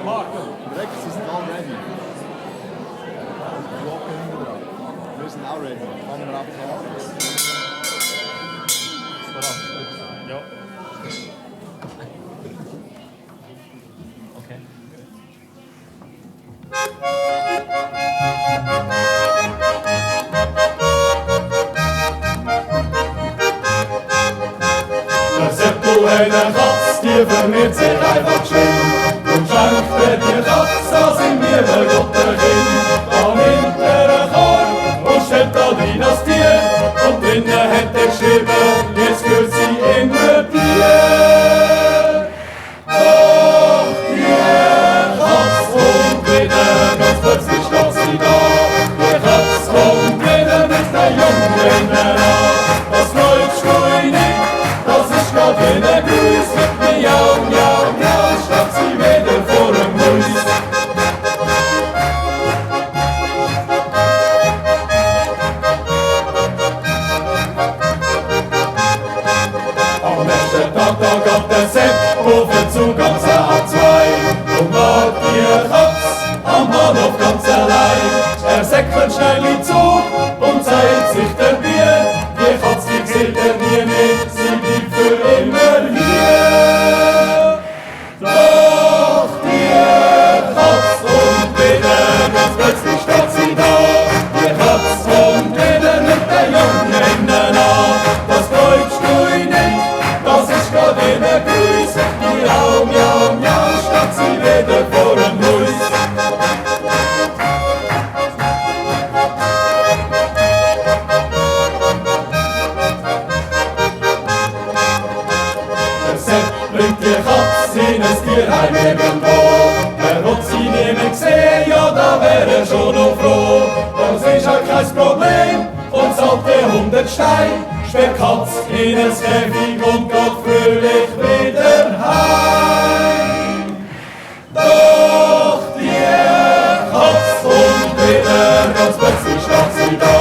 Direkt, sie sind alle ready. Glocke hinten dran. Wir sind auch ready. Fangen wir einfach an. Ja. Okay. Der Seppo hat eine Katz, die vermehrt sich einfach schön. Und schenkt mir die Katz, da sind wir bei Gott der Kind. Da nimmt er einen Korb und stellt da drin das Tier. Und drinnen hat er geschrieben, jetzt gehört sie immer dir. Doch die Katz kommt wieder, ganz plötzlich steht sie da. Die Katz kommt wieder mit der Jungen an. Das läuft schon nicht, das ist grad wie ein Gruß. Miau, miau, miau, steht sie wieder vor dem Haus. Am nächsten Tag, da geht der Seppo für Zugang zur A2 und macht die Katz am Bahnhof ganz allein. Er säckelt schnell in den Zug und zeigt sich der Bier. Die Katz, die sieht er nie mehr, sie bleibt für immer hier. Doch die Katz kommt wieder, ganz plötzlich steht sie da. Die Katz kommt wieder mit der Jungen an. Das glaubst du nicht, das ist grad in der Grüß. Miau, miau, miau, steht sie wieder vor dem Haus. Der Sepp bringt die Katz in ein Tierheim irgendwo. Er hat sie nie mehr gesehen, ja, da wär er schon noch froh. Das ist halt kein Problem, und zahlt die 100 Stein. Sperrt Katz in ein Käfig und geht fröhlich wieder heim. Doch die Katz kommt wieder, ganz plötzlich steht sie da.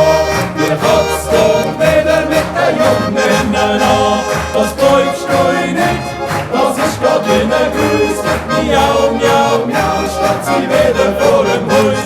Die Katz kommt wieder mit der Jungen an. Das glaubst du nicht, das ist grad wie ein Gruß. Miau, miau, miau, steht sie wieder vor dem Haus.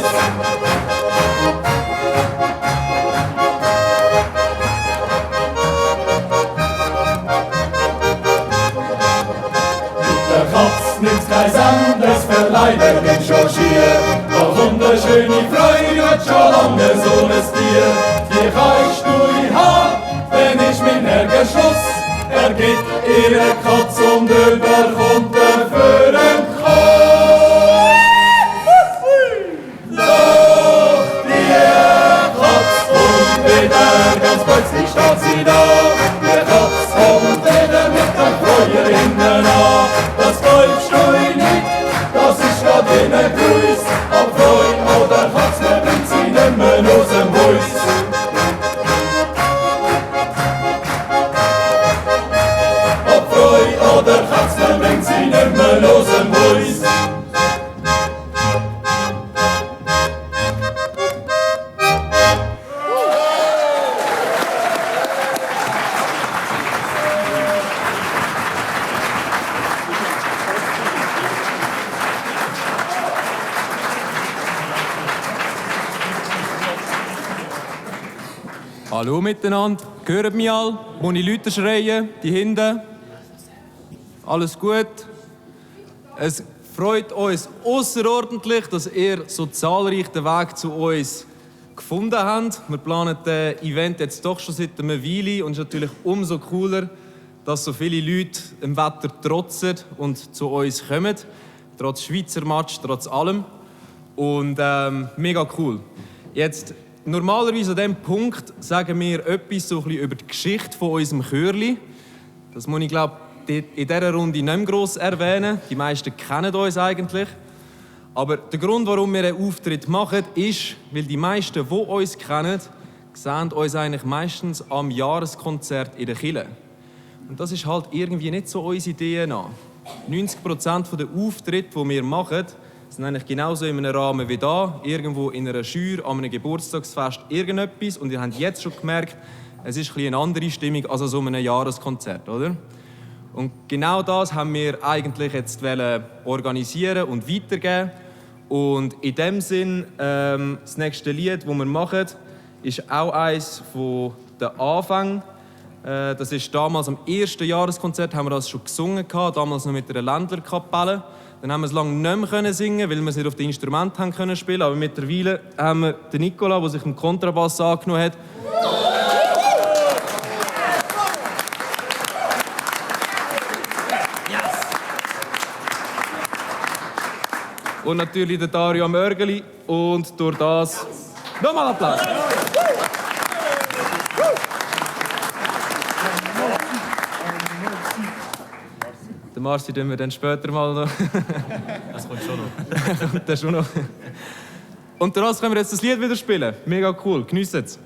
Der Katz nimmt kein anderes Verleider den schon schier. Doch wunderschöne Freude hat schon lange so ein Tier. Die kannst du haben, wenn ich mein Ärger Schuss. Er gibt ihre Katz und überkommt für den Kuss. Doch die Katz kommt wieder, ganz plötzlich steht sie da. Die Katz kommt wieder mit der Feuerinnen an. Das glaubst du nicht, das ist grad in ein Gruß. Ob Freude oder Katz, man bringt sie nimmer aus dem Haus. Ob Freude oder Katz, man bringt sie nimmer aus dem Haus. Hallo miteinander, hört mich all? Muss ich Leute schreien, die hinten? Alles gut? Es freut uns außerordentlich, dass ihr so zahlreich den Weg zu uns gefunden habt. Wir planen das Event jetzt doch schon seit einer Weile und es ist natürlich umso cooler, dass so viele Leute dem Wetter trotzen und zu uns kommen. Trotz Schweizer Match, trotz allem. Und mega cool. Jetzt, normalerweise an diesem Punkt sagen wir etwas so ein bisschen über die Geschichte von unserem Chörli. Das muss ich, glaube ich, in dieser Runde nicht mehr gross erwähnen. Die meisten kennen uns eigentlich. Aber der Grund, warum wir einen Auftritt machen, ist, weil die meisten, die uns kennen, sehen uns eigentlich meistens am Jahreskonzert in der Kirche. Und das ist halt irgendwie nicht so unsere DNA. 90% der Auftritte, die wir machen, sind eigentlich genauso in einem Rahmen wie da, irgendwo in einer Schür, an einem Geburtstagsfest, irgendetwas. Und ihr habt jetzt schon gemerkt, es ist ein bisschen eine andere Stimmung als an so einem Jahreskonzert, oder? Und genau das haben wir eigentlich jetzt organisieren und weitergeben. Und in dem Sinn, das nächste Lied, das wir machen, ist auch eines von den Anfängen. Das ist damals am ersten Jahreskonzert, haben wir das schon gesungen, damals noch mit einer Ländlerkapelle. Dann haben wir es lange nicht mehr singen, weil wir es nicht auf den Instrumenten haben können spielen. Aber mittlerweile haben wir den Nicola, der sich dem Kontrabass angenommen hat. Yes. Und natürlich der Dario am Örgeli. Und durch das nochmal Applaus. Den Marci tun wir dann später mal noch. Das kommt schon noch. Kommt schon noch. Und daraus können wir jetzt das Lied wieder spielen. Mega cool. Geniessen es.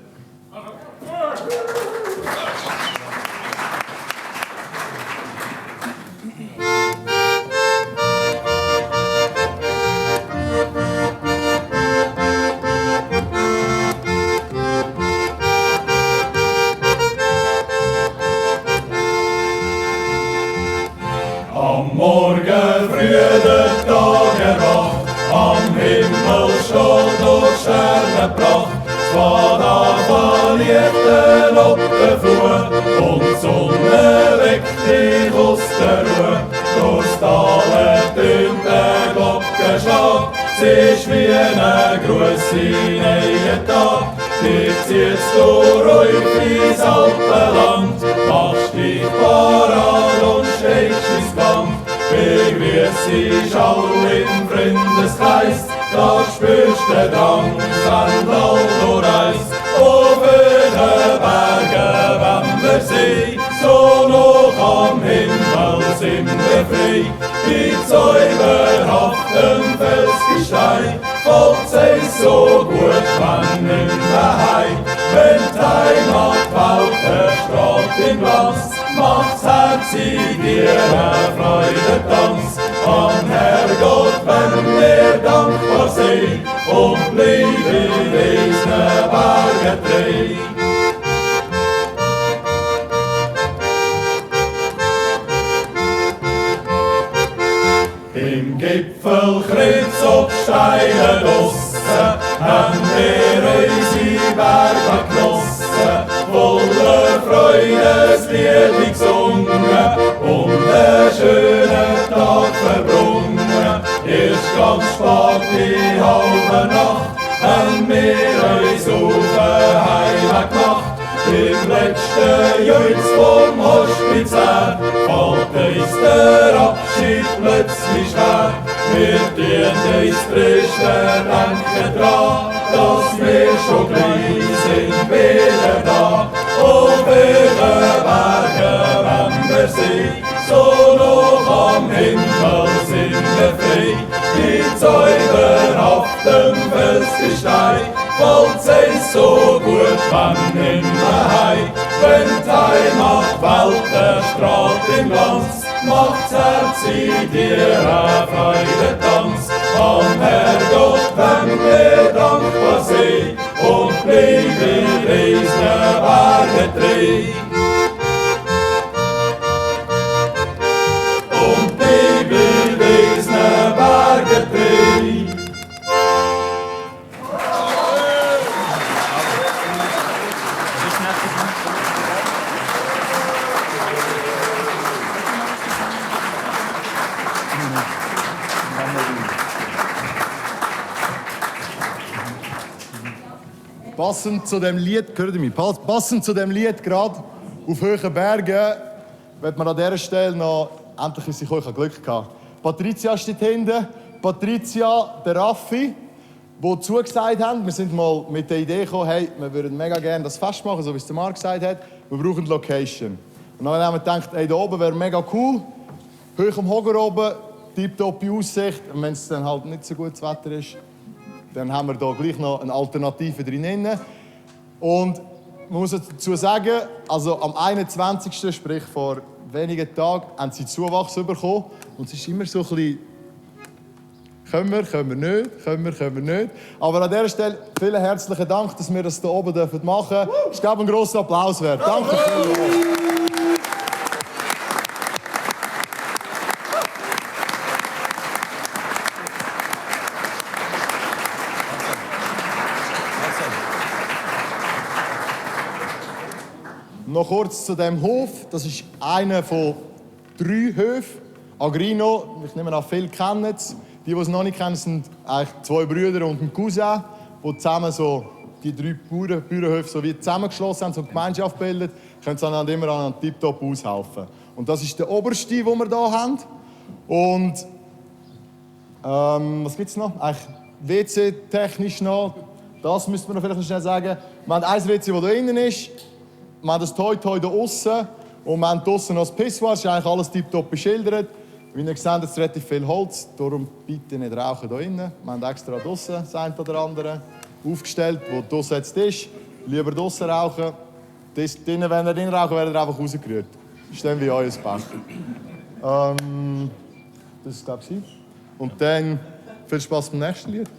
Am Morgen früh der Tag erwacht, am Himmel schon durch Sterne gebracht. Zwar da verliert auf der Flur und die Sonne weckt dich aus der Ruhe. Durchs Tal ertönt der Glockenschlag, sie ist wie ein Gruß in einen Tag. Dich ziehst du ruhig ins Alpenland, machst dich parat und stehst ins Band. Begrüßt dich all im Freundeskreis, da spürst du den Drang, Sandal du reist. Over den Bergen, wenn wir sehen, so noch am Himmel sind wir frei. Die zauberhaften Felsgestein, fällt es so gut, wenn nicht mehr heim. Wenn die Heimatwelt erstrahlt im Glanz, macht's Herz in dir ein Freudentanz. An Herrgott, wenn wir dankbar sind und bleiben in diesen Bergen treu. Im Gipfelkreuz auf Steinen draussen haben wir unsere Berge genossen, voller Freude das Lied gesungen und einen schönen Tag verbrungen. Erst ganz spät die halbe Nacht haben wir uns auf den Heimweg gemacht. Im letzten Jutz vom Hospizär fällt uns der Abschied plötzlich schwer. Wir tun uns trösten, denken dran, dass wir schon gleich sind wieder da. Auf den Bergen, wenn wir sind, so noch am Himmel sind wir frei. Die zauberhaften Felsgestein, fällt es so gut, wenn immer heim. Wenn die Heimatwelt erstrahlt im Glanz, macht's Herz in dir ein Freudentanz. Am Herrgott, wenn wir dankbar sind und bleiben in diesen Bergen treu. Und bleiben in diesen Bergen treu. Passend zu dem Lied, hört ihr mich? Passend zu dem Lied gerade auf hohen Bergen, wird man an dieser Stelle noch endlich ist ich euch Glück gehabt. Patricia steht hinten. Patricia, der Raffi, die zugesagt haben. Wir sind mal mit der Idee gekommen, hey, wir würden mega gerne das Fest machen, so wie es der Marc gesagt hat. Wir brauchen Location. Und dann haben wir gedacht, hey, da oben wäre mega cool. Hoch am Hoger oben, tipptoppe Aussicht. Und wenn es dann halt nicht so gutes Wetter ist, dann haben wir hier gleich noch eine Alternative drin. Und man muss dazu sagen, also am 21., sprich vor wenigen Tagen, haben sie Zuwachs bekommen. Und es ist immer so ein bisschen, können wir nicht. Aber an dieser Stelle vielen herzlichen Dank, dass wir das hier oben machen dürfen. Ich glaube, ein grosser Applaus wert. Danke vielmals. Noch kurz zu dem Hof. Das ist einer von 3 Höfen. Agrino, ich nehme an, viele kennen es. Die es noch nicht kennen, sind eigentlich 2 Brüder und ein Cousin, die zusammen so die 3 Bauernhöfe so wie zusammengeschlossen haben, so eine Gemeinschaft bildet. Können sie dann immer an tiptop aushelfen. Und das ist der oberste, den wir hier haben. Und was gibt es noch? Eigentlich WC-technisch noch. Das müsste man noch vielleicht noch schnell sagen. Wir haben ein WC, das hier innen ist. Wir haben das Toi-Toi hier außen. Und wir haben draussen noch das Pissoir. Das ist eigentlich alles tiptop beschildert. Wie ihr seht, es ist relativ viel Holz. Darum bitte nicht rauchen hier innen. Wir haben extra draussen das eine oder andere aufgestellt, wo draussen jetzt ist. Lieber draussen rauchen. Drinnen, wenn ihr drin rauchen, werdet ihr einfach rausgerührt. Das ist dann wie euer Becher. Das ist, glaube ich, und dann viel Spaß beim nächsten Lied.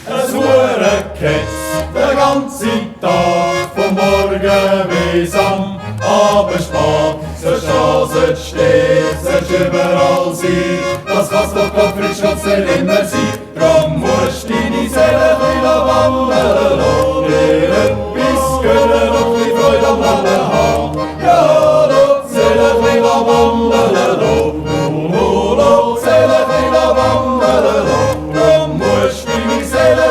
Es Hurenkätz, der ganze Tag, vom Morgen bis am Abendspät. So Straße steht, sollst überall sein. Das kann's doch frisch kann's nicht immer sein. Drum musst deine Seele wandern lassen. Dir etwas gönnen und die Freude am Leben haben. Ja, die Seele wandern lassen. Die Seele wandern lassen. Drum musst deine Seele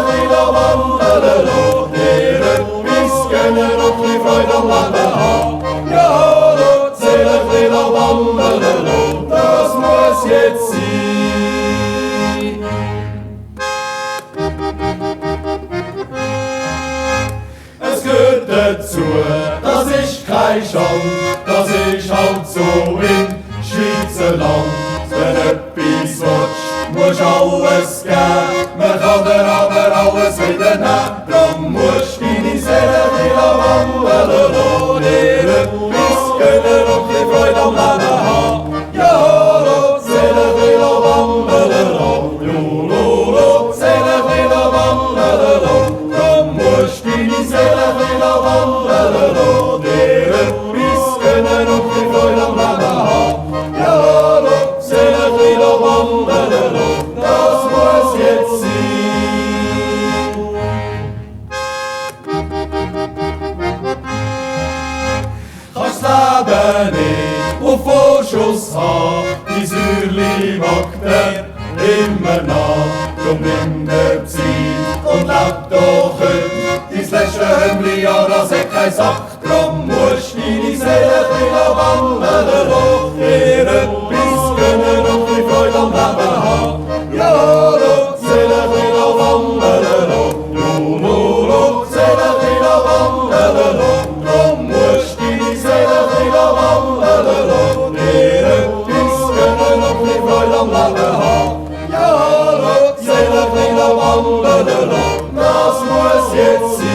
wandern lassen. Dir etwas gönnen und die Freude am Leben haben. Ja, die Seele wandern lassen. Das muss jetzt sein. Es gehört dazu, das ist kein Schand, das ist halt so im Schweizer Land. Wenn etwas willst, musst alles geben, man kann dir aber alles wieder nehmen. Drum musst deine Seele wandern lassen, dir etwas gönnen und die Freude am Leben haben. Ja, die Seele wandern lassen, jololo, Seele wandern lassen. Drum musst deine Seele wandern lassen, dir etwas gönnen und die Freude am Leben haben. Ja, die Seele wandern lassen, das muss jetzt sein. Kannst das Leben nicht auf Vorschuss haben, die Säurli mag dir immer nach. Drum nimm dir Zeit und leb doch heute dein letzte Hümmli-Jahr, das hat kein Sack. Drum musst deine Seele wandern lassen, dir etwas gönnen und die Freude am Leben haben. Ja, die Seele wandern lassen, jololo, Seele wandern lassen. Drum musst deine Seele wandern lassen, dir etwas gönnen und die Freude am Leben haben. Ja, die Seele wandern lassen, das muss jetzt sein.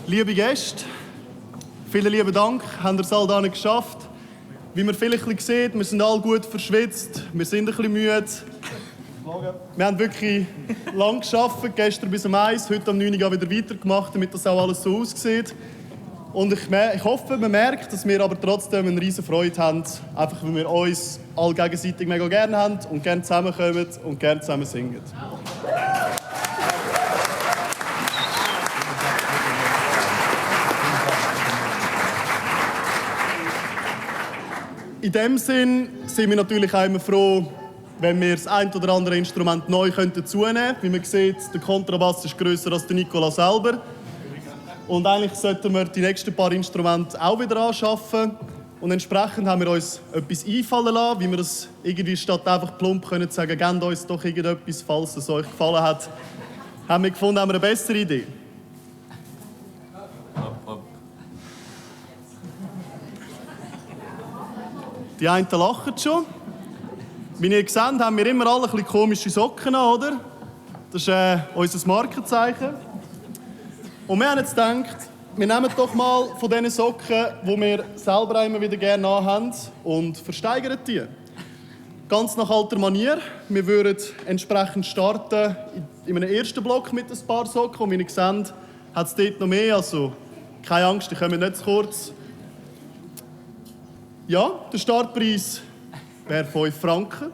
Liebe Gäste, vielen lieben Dank, haben ihr es all da geschafft. Wie man vielleicht ein bisschen sieht, wir sind alle gut verschwitzt, wir sind ein bisschen müde. Wir haben wirklich lang gearbeitet, gestern bis um 1, heute um 9 Uhr wieder weitergemacht, damit das auch alles so aussieht. Und ich hoffe, man merkt, dass wir aber trotzdem eine riesen Freude haben, einfach weil wir uns alle gegenseitig mega gerne haben und gerne zusammenkommen und gerne zusammen singen. In dem Sinn sind wir natürlich auch immer froh, wenn wir das ein oder andere Instrument neu dazunehmen könnten. Wie man sieht, der Kontrabass ist grösser als der Nicola selber. Und eigentlich sollten wir die nächsten paar Instrumente auch wieder anschaffen. Und entsprechend haben wir uns etwas einfallen lassen, wie wir das irgendwie statt einfach plump können sagen, gebt uns doch irgendetwas, falls es euch gefallen hat. Haben wir gefunden, haben wir eine bessere Idee. Die einen lachen schon. Wie ihr seht, haben wir immer alle ein bisschen komische Socken an, oder? Das ist unser Markenzeichen. Und wir haben jetzt gedacht, wir nehmen doch mal von diesen Socken, die wir selber immer wieder gerne anhaben, und versteigern die. Ganz nach alter Manier. Wir würden entsprechend starten in einem ersten Block mit ein paar Socken. Und wie ihr seht, hat es dort noch mehr. Also keine Angst, die kommen nicht zu kurz. Ja, der Startpreis wäre 5 Franken.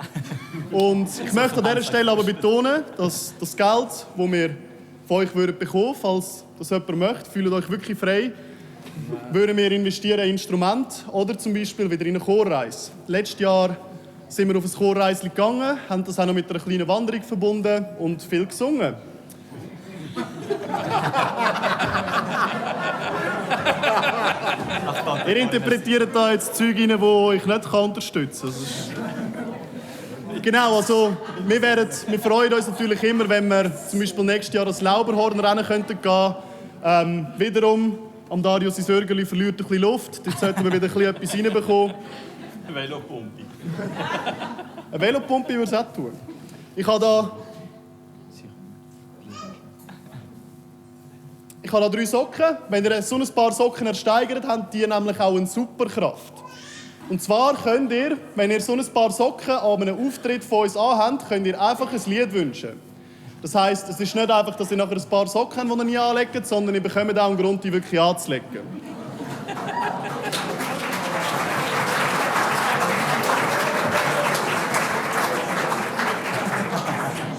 Und ich möchte an dieser Stelle aber betonen, dass das Geld, das wir von euch bekommen würden, falls das jemand möchte, fühlt euch wirklich frei, würden wir investieren in Instrumente oder zum Beispiel wieder in eine Chorreise. Letztes Jahr sind wir auf ein Chorreise gegangen, haben das auch noch mit einer kleinen Wanderung verbunden und viel gesungen. Ihr interpretiert da jetzt Zeug rein, die ich nicht unterstützen kann. Genau, also wir freuen uns natürlich immer, wenn wir zum Beispiel nächstes Jahr das Lauberhornrennen gehen könnten. Wiederum, am Darius sein Sörgeli verliert ein bisschen Luft. Jetzt sollten wir wieder ein bisschen etwas reinbekommen. Velopumpe. Eine Velopumpe würde es auch tun. Ich habe da 3 Socken. Wenn ihr so ein paar Socken ersteigert, haben die nämlich auch eine Superkraft. Und zwar könnt ihr, wenn ihr so ein paar Socken an einem Auftritt von uns anhabt, könnt ihr einfach ein Lied wünschen. Das heisst, es ist nicht einfach, dass ihr nachher ein paar Socken habt, die ihr nie anlegt, sondern ihr bekommt auch einen Grund, die wirklich anzulegen.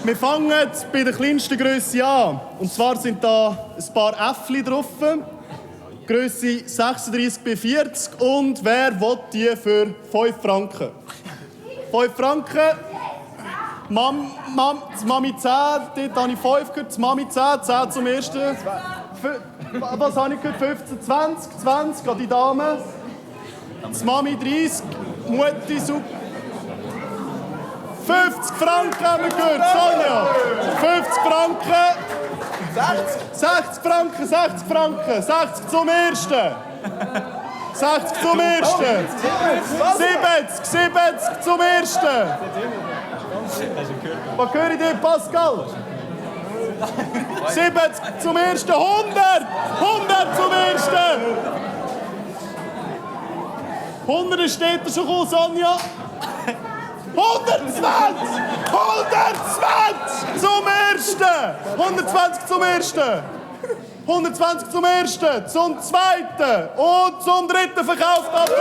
Wir fangen bei der kleinsten Grösse an. Und zwar sind da ein paar Äffli drauf. Grösse 36 bei 40. Und wer will die für 5 Franken? 5 Franken. Mami 10, dort habe ich 5 gehört. Mami 10, 10 zum ersten. Was habe ich gehört? 15, 20, 20 an die Dame. Mami 30, Mutti super. 50 Franken haben wir gehört, Sonja! 50 Franken! 60 Franken, 60 Franken! 60 zum Ersten! 60 zum Ersten! 70 zum Ersten! Was höre ich dir, Pascal? 70 zum Ersten! 100! 100 zum Ersten! 100 steht da schon gekommen, Sonja! 120! 120 zum Ersten! 120 zum Ersten! 120 zum Ersten! Zum Zweiten! Und zum Dritten verkauft ab!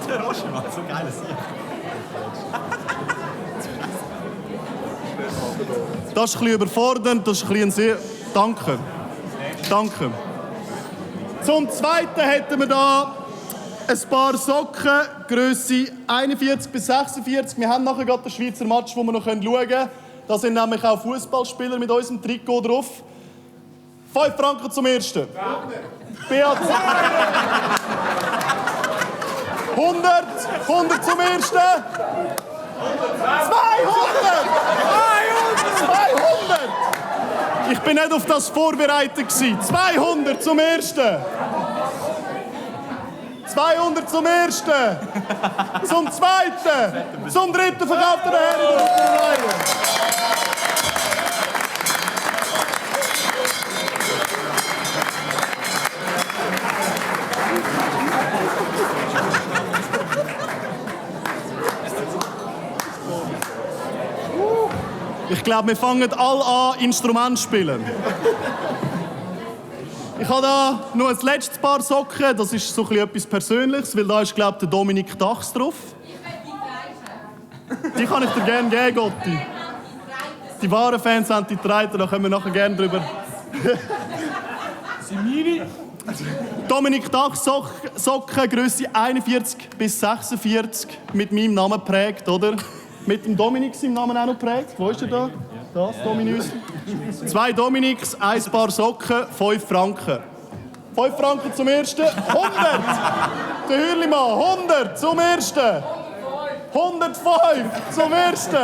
Der Roger macht so geiles Lied. Das ist ein bisschen überfordernd, das ist ein bisschen sehr... Danke. Danke. Zum Zweiten hätten wir da ein paar Socken, Grösse 41 bis 46. Wir haben nachher gerade den Schweizer Match, wo wir noch schauen können. Da sind nämlich auch Fußballspieler mit unserem Trikot drauf. 5 Franken zum Ersten. BAC. 100 zum Ersten. 200! 200! Ich bin nicht auf das vorbereitet. 200 zum Ersten. 200 zum Ersten. Zum Zweiten. Zum Dritten verkauft er Herr. Ich glaube, wir fangen alle an, Instrument zu spielen. Ich habe da noch ein letztes Paar Socken. Das ist so etwas Persönliches, weil da ist, glaube ich, der Dominik Dachs drauf. Die kann ich dir gerne geben, Gotti. Die wahren Fans haben die Treiter, da können wir nachher gerne drüber. Dominik Dachs Socken, Grösse 41 bis 46, mit meinem Namen geprägt, oder? Mit dem Dominik seinem Namen auch noch geprägt. Wo ist er da? Das, Dominus. 2 Dominiks, 1 Paar Socken, 5 Franken. 5 Franken zum Ersten. 100! Der Hürlimann, 100 zum Ersten. 105 zum ersten.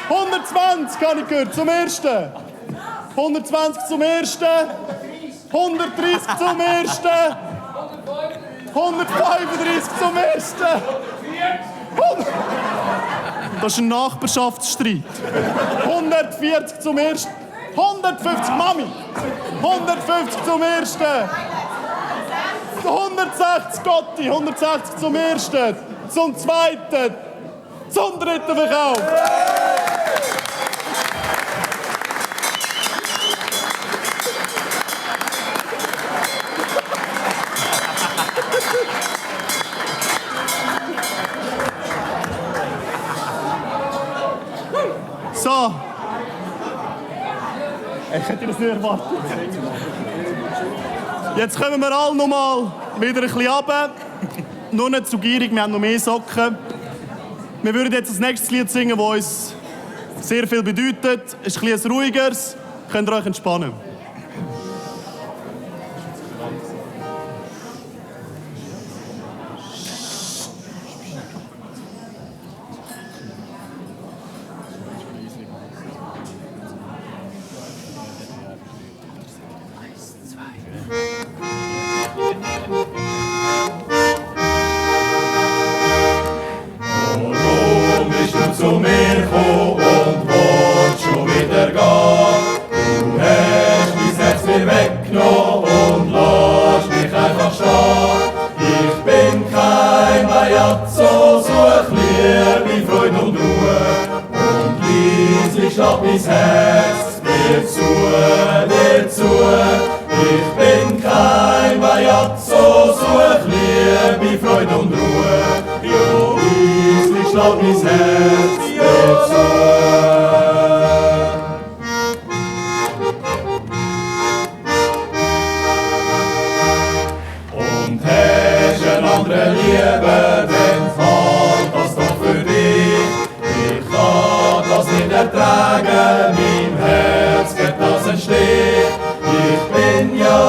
120 habe ich gehört, zum ersten. 120 zum ersten. 130 zum ersten. 135 zum ersten. Das ist ein Nachbarschaftsstreit. 140 zum ersten. 150, Mami. 150 zum ersten. 160, Gotti. 160 zum ersten. Zum zweiten. Zum dritten Verkauf. So. Ich hätte das nicht erwartet. Jetzt kommen wir alle noch mal wieder ein bisschen runter. Nur nicht zu gierig, wir haben noch mehr Socken. Wir würden jetzt das nächste Lied singen, das uns sehr viel bedeutet. Es ist ein bisschen ruhigeres. Könnt ihr euch entspannen. Zu mir komm und wollt schon wieder gehen. Du hast mein Herz mir weggenommen und lass mich einfach stehen. Ich bin kein Majazzo, such Liebe, Freude und Ruhe. Und leislich schlägt mein Herz dir zu, dir zu. Ich bin kein Majazzo, such Liebe, Freude und Ruhe. Jo, leislich schlägt mein Herz dir zu. Und hast eine andere Liebe, dann fällt das doch für dich. Ich kann das nicht ertragen, meinem Herz geht das ein Stich. Ich bin ja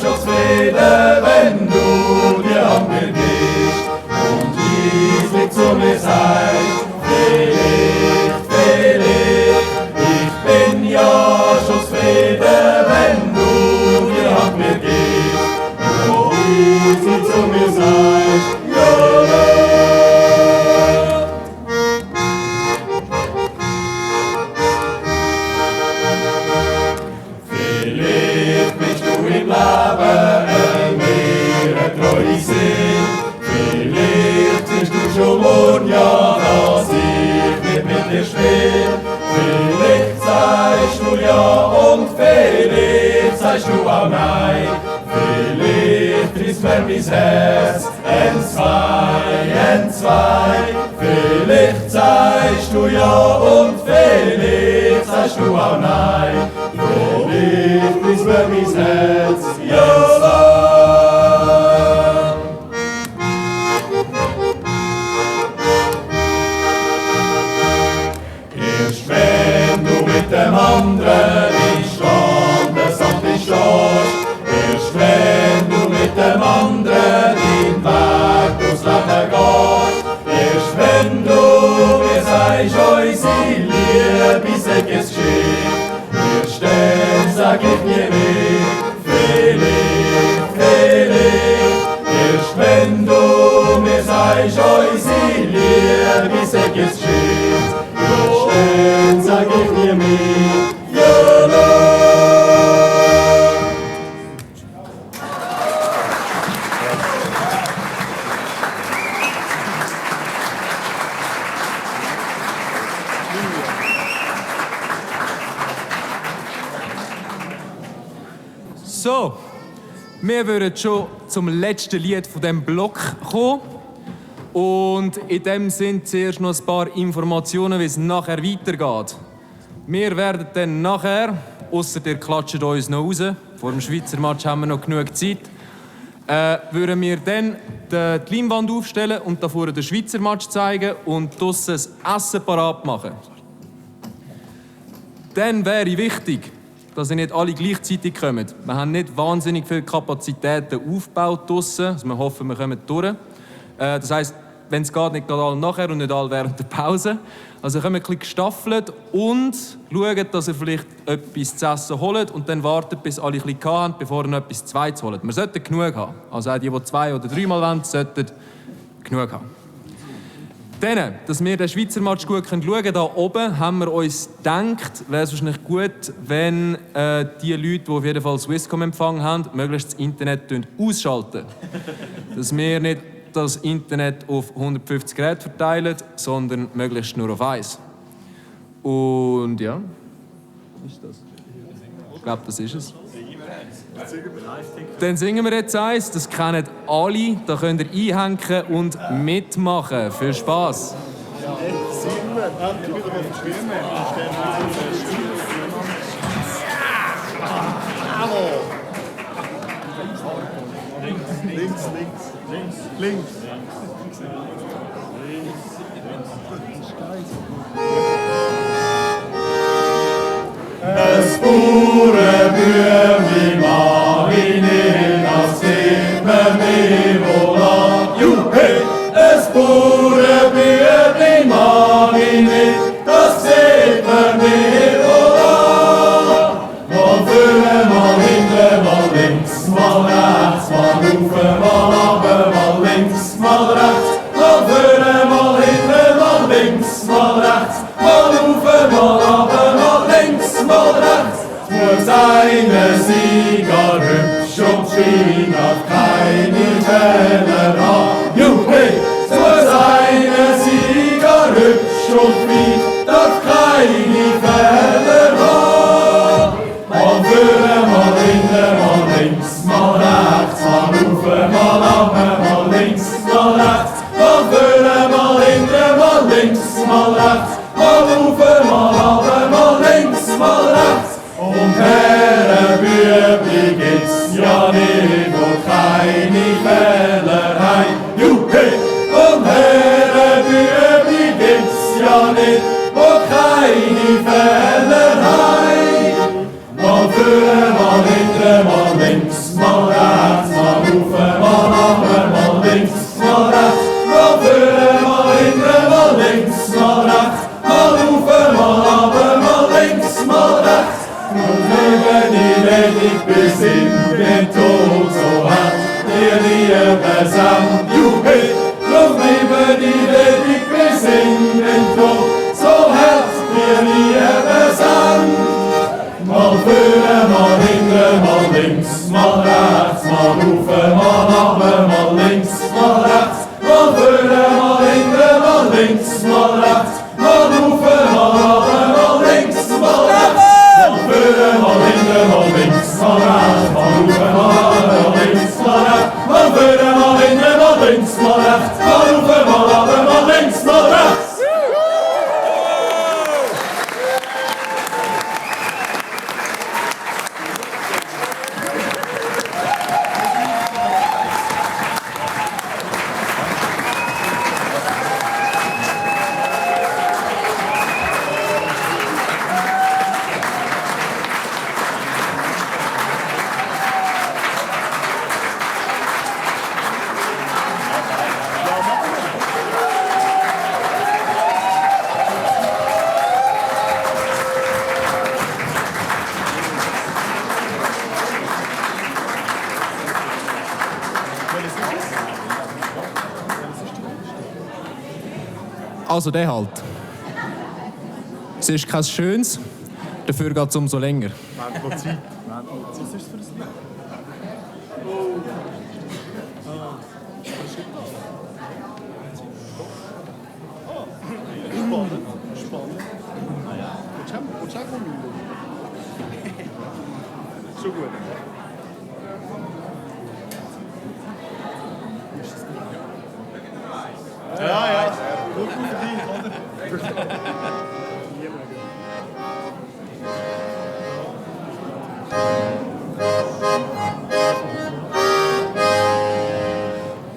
schon zufrieden, wenn du die Hand mir gibst und leislich zu mir sagst, vielleicht, vielleicht. Ich bin ja schon zufrieden, wenn du die Hand mir gibst und leislich zu mir sagst, ja, ja. Vielleicht bist du im Leben mir eine treue Seele. Vielleicht siehst du schon morgen, ja, dass ich nicht mit dir spiel. Vielleicht sagst du ja und vielleicht sagst du auch nein. Vielleicht triffst mir mein Herz entzwei. Vielleicht sagst du ja und vielleicht sagst du auch nein. Vielleicht triffst mir mein Herz ja nein. Erst wenn du mit dem anderen in Standesamt stehst, erst wenn du mit dem anderen den Weg durchs Leben gehst, erst wenn du mir sagst, unsere Liebe sei jetzt geschehen, erst dann sag ich mir nicht, vielleicht, vielleicht. Erst wenn du mir sagst, unsere Liebe sei jetzt geschehen, erst dann sag ich mir mit, ja, nein. So, wir würden schon zum letzten Lied von diesem Block kommen. Und in dem sind zuerst noch ein paar Informationen, wie es nachher weitergeht. Wir werden dann nachher, ausser ihr klatscht uns noch raus, vor dem Schweizer Match haben wir noch genug Zeit, würden wir dann die Leinwand aufstellen und da vorne den Schweizer Match zeigen und draussen das Essen parat machen. Dann wäre wichtig, dass ihr nicht alle gleichzeitig kommt. Wir haben nicht wahnsinnig viele Kapazitäten aufgebaut draussen, also wir hoffen, wir kommen durch. Das heisst, wenn es geht, nicht gerade alle nachher und nicht alle während der Pause. Also kommt ein bisschen gestaffelt und schaut, dass ihr vielleicht etwas zu essen holt und dann wartet, bis alle ein bisschen haben, bevor ihr noch etwas Zweites holt. Wir sollten genug haben. Also auch die 2 oder 3 Mal wollen, sollten genug haben. Dann, dass wir den Schweizer Match gut schauen können, da oben haben wir uns gedacht, wäre es wahrscheinlich gut, wenn die Leute, die auf jeden Fall Swisscom Empfang haben, möglichst das Internet ausschalten. Dass wir nicht das Internet auf 150 Geräte verteilen, sondern möglichst nur auf eins. Und ja, was ist das? Ich glaube, das ist es. Dann singen wir jetzt eins, das kennen alle, da könnt ihr einhängen und mitmachen. Viel Spass! Links. Es Bauernbübli Marine, das sieht man mir wohl an. Juhe! Es Bauernbübli Marine, das sieht man mir wohl an. Mal vorne, mal hinten, mal links, mal rechts, mal rauf, mal runter, mal links, mal rechts. Mal vorne, mal hinten, mal links, mal rechts, mal rauf, mal runter, mal links, mal rechts. Muss eine Sieger hübsch und schien auf keine Fehler haben. Juhe! Muss eine Sieger hübsch und schien darf keine Fehler haben. Mal vorne, mal hinten, mal links, mal rechts, mal rauf, mal runter, mal links, mal rechts. Mal vorne, mal hinten, mal links, mal rechts, mal rauf, mal runter, mal links, mal rechts. Und Herrenbübli gibt's ja nicht, wo keine Fehler haben. Juhe! Und Herrenbübli gibt's ja nicht, wo keine Fehler haben. Mal vorne, mal hinten, mal links, mal rechts, mal rauf, mal runter, mal links, mal rechts. Mal vorne, mal hinten, mal links, mal rechts, mal rauf, mal runter, mal links, mal rechts. Und leben die ledig bis in den Tod, so hat ihr Liebe samt. Juhe! Drum leben die ledig bis in den Tod, so hat ihr Liebe samt. Mal vorne, mal hinten, mal links, mal rechts, mal rauf, mal runter, mal links, mal rechts. Mal vorne, mal hinten, mal links, mal rechts, mal rauf, mal runter, mal links, mal rechts. Mal vorne, mal hinten, mal links, mal rechts, mal rauf, mal runter, mal links, mal rechts. Mal vorne, mal hinten, mal links, mal rechts, mal rauf, mal runter, mal links, mal rechts. Also der halt. Es ist kein Schönes, dafür geht es umso länger. Was ist das für ein Lied? Spannend. Willst du auch mal Mühe? Schon gut. Ja. Gut verdient, oder?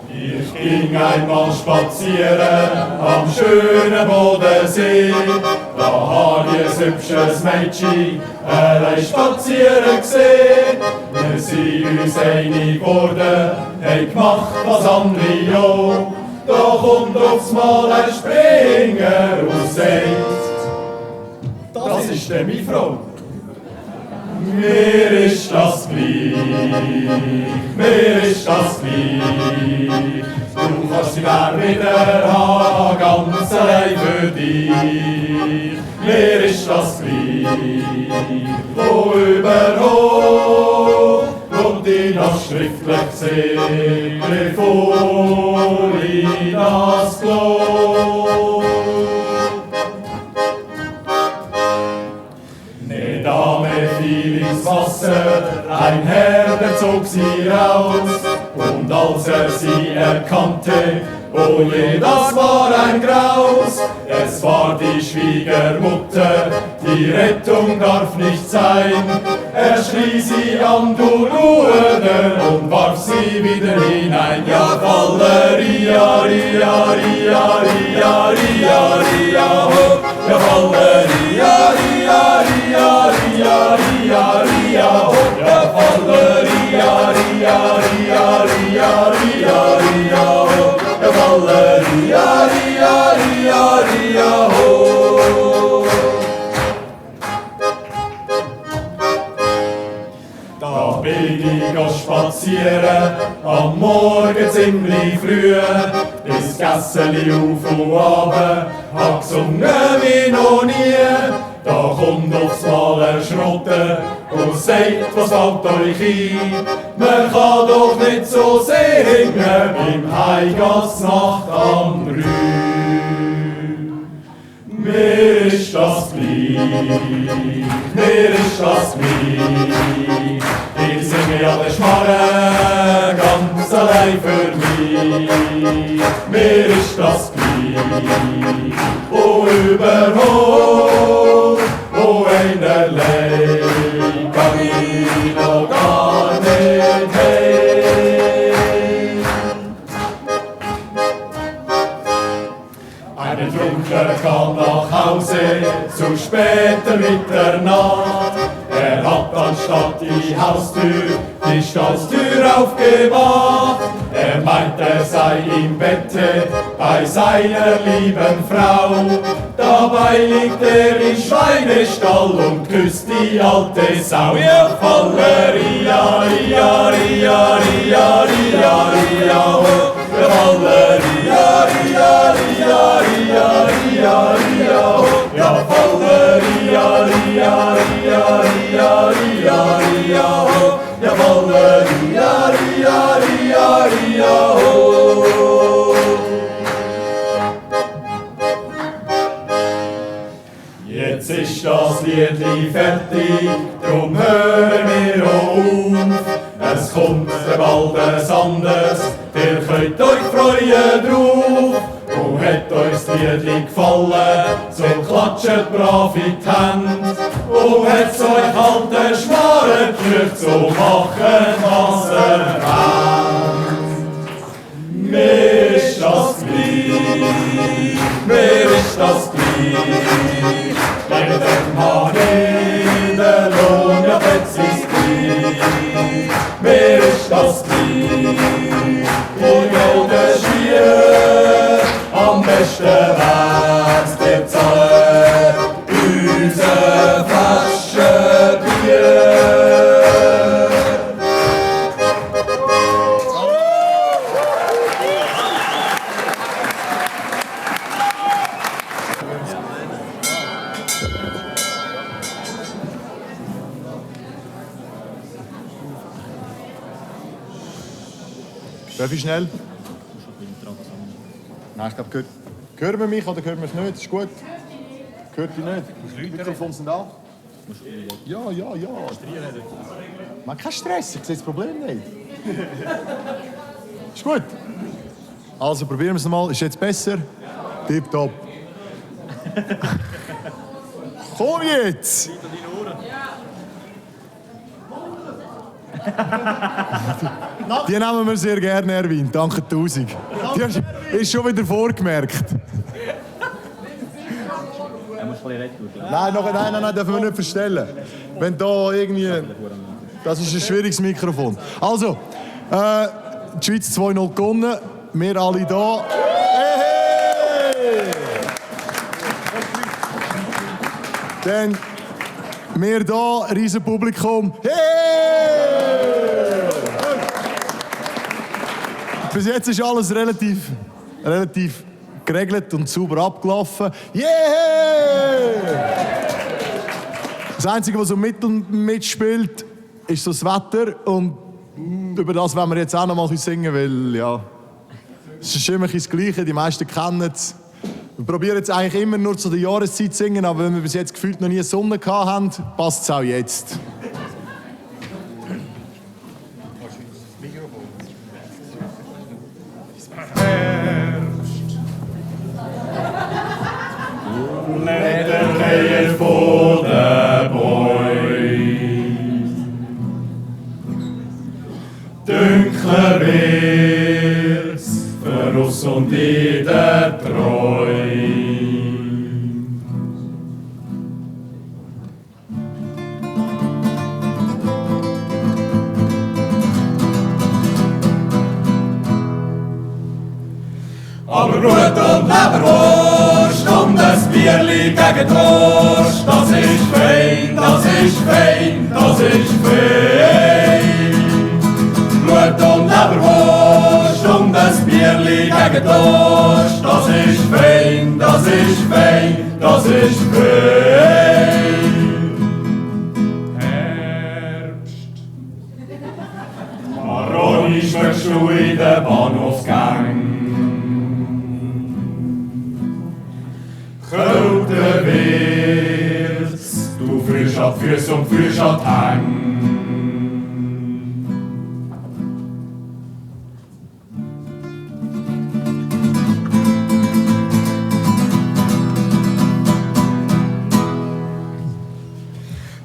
Ich ging einmal spazieren am schönen Bodensee. Da hab ich ein hübsches Mädchen allein spazieren gesehen. Wir sind uns einig geworden, haben gemacht, was andere auch. Da kommt aufs Mal ein Springer und sagt, das ist der meine Frau. Mir ist das gleich, mir ist das gleich. Du kannst sie gern wieder haben, ganz allein für dich. Mir ist das gleich, wo überall kommt ich noch schriftlich gesehen, bevor ich das glaub. Ne Dame fiel ins Wasser, ein Herr, der zog sie raus, und als er sie erkannte, oh je, das war ein Graus. Es war die Schwiegermutter, die Rettung darf nicht sein. Er schrie sie an, du Luder, und warf sie wieder hinein. Ja, Falleria, Ria, Ria, Ria, Ria, Ria, ho. Ja, Falleria, Ria, Ria, Ria, Ria, Ria, ho. Ja, Falleria, Ria, Ria, Ria, Ria, Ria, ho. Ja, Falleria, Ria, Ria, Ria, ho. Da bin ich spazieren, am Morgen ziemlich früh, bis Gässeli auf und runter, hab gesungen wie noch nie. Da kommt aufs Mal ein Schrotter und sagt, was fällt euch ein? Man kann doch nicht so singen beim Heigatsnacht am Rhein. Mir ist das gleich, mir ist das gleich. Ich singe ja den Schmarren ganz allein für mich. Mir ist das gleich, wo überall, wo einerlei kann ich noch gar nicht heim. Ein Betrunkener kam nach Hause zu später Mitternacht. Er hat anstatt die Haustür die Stalltür aufgemacht. Er meint, er sei im Bette bei seiner lieben Frau. Dabei liegt er im Schweinestall und küsst die alte Sau. Ja, Falleria, Ria, Ria, Ria, Ria, Ria, ho. Ja, Falleria, Ria, Ria, Ria, Ria, Ria, ho. Ja, Falleria, Ria, Ria, Ria, Ria, Ria, ho. Ja, Falleria, Ria, Ria, Ria, ho. Jetzt ist das Liedli fertig, drum hören wir auf. Es kommt bald ein anderes, ihr könnt euch freuen drauf. Und hat euch das Liedli gefallen, so klatscht brav in die Hände. Und hat's euch halt den Schmarren gedrückt, so machen was ihr wollt. Mir ist das gleich, mir ist das gleich. Jedem hat jeder Lohn, ja jetzt ist gleich. Mir ist das gleich, wo jeder Schier am besten wär's der Zeit, unsere Flasche Bier. Darf ich schnell? Nein, ich glaube, hören wir mich oder hören wir es nicht? Ist gut. Hört ihr nicht? Die Mikrofone sind an. Ja. Man kein Stress, ich sehe das Problem nicht. Ist gut. Also probieren wir es nochmal. Ist jetzt besser? Tipptopp. Komm jetzt! Die nehmen wir sehr gerne, Erwin. Danke 1000. Die ist schon wieder vorgemerkt. Nein, dürfen wir nicht verstellen. Wenn da irgendwie... Das ist ein schwieriges Mikrofon. Also, die Schweiz 2-0 gewonnen. Wir alle da. Dann wir hier, riesen Publikum. Hey! Bis jetzt ist alles relativ geregelt und sauber abgelaufen. Yeah! Das Einzige, was so mitspielt, ist so das Wetter. Und über das wollen wir jetzt auch noch mal singen, weil ja, es ist immer das Gleiche, die meisten kennen es. Wir probieren jetzt eigentlich immer nur zu der Jahreszeit zu singen, aber wenn wir bis jetzt gefühlt noch nie Sonne gehabt haben, passt es auch jetzt. Letterkeier vor den Bäumen. Dunkler wird's für uns und in der Treue. Aber Blut und Leberwurst und ein Bierli gegen Durst, das ist fein, das ist fein, das ist fein. Blut und Leberwurst und ein Bierli gegen Durst, das ist fein, das ist fein, das ist fein. Herbst. Maroni schmeckst du in der Bahnhofsgang. Kälter wird's, du frisch ab Füße und frisch ab Hang.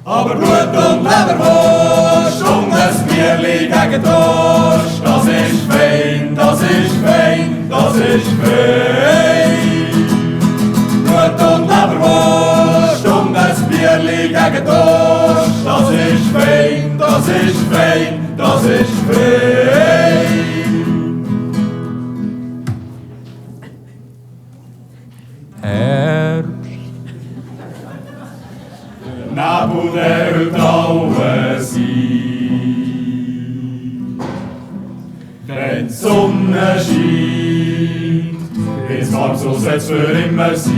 Aber Blut und Leberwurst und ein Bierli gegen Durst, das ist fein, das ist fein, das ist fein. Blut und Leberwurst und ein Bierli gegen Durst, das ist fein, das ist fein, das ist fein. Herbst. Nebel der Trauen sein. Wenn die Sonne scheint, ins warm so soll's für immer sein.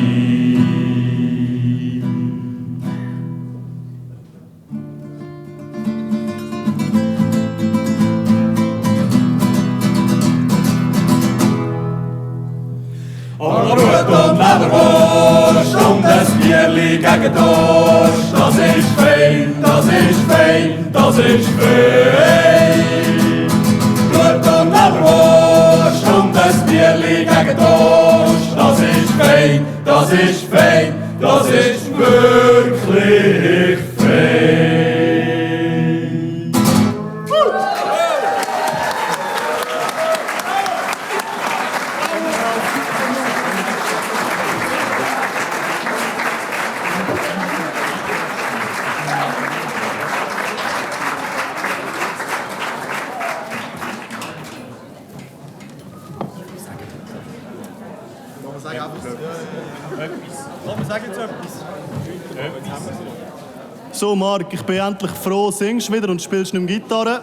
Aber Blut und Leberwurst und ein Bierli gegen Durst, das ist fein, das ist fein, das ist fein. Blut und Leberwurst und ein Bierli gegen Durst, das ist fein, das ist fein, das ist wirklich fein. So, Marc, ich bin endlich froh, singst wieder und spielst nicht mehr Gitarre.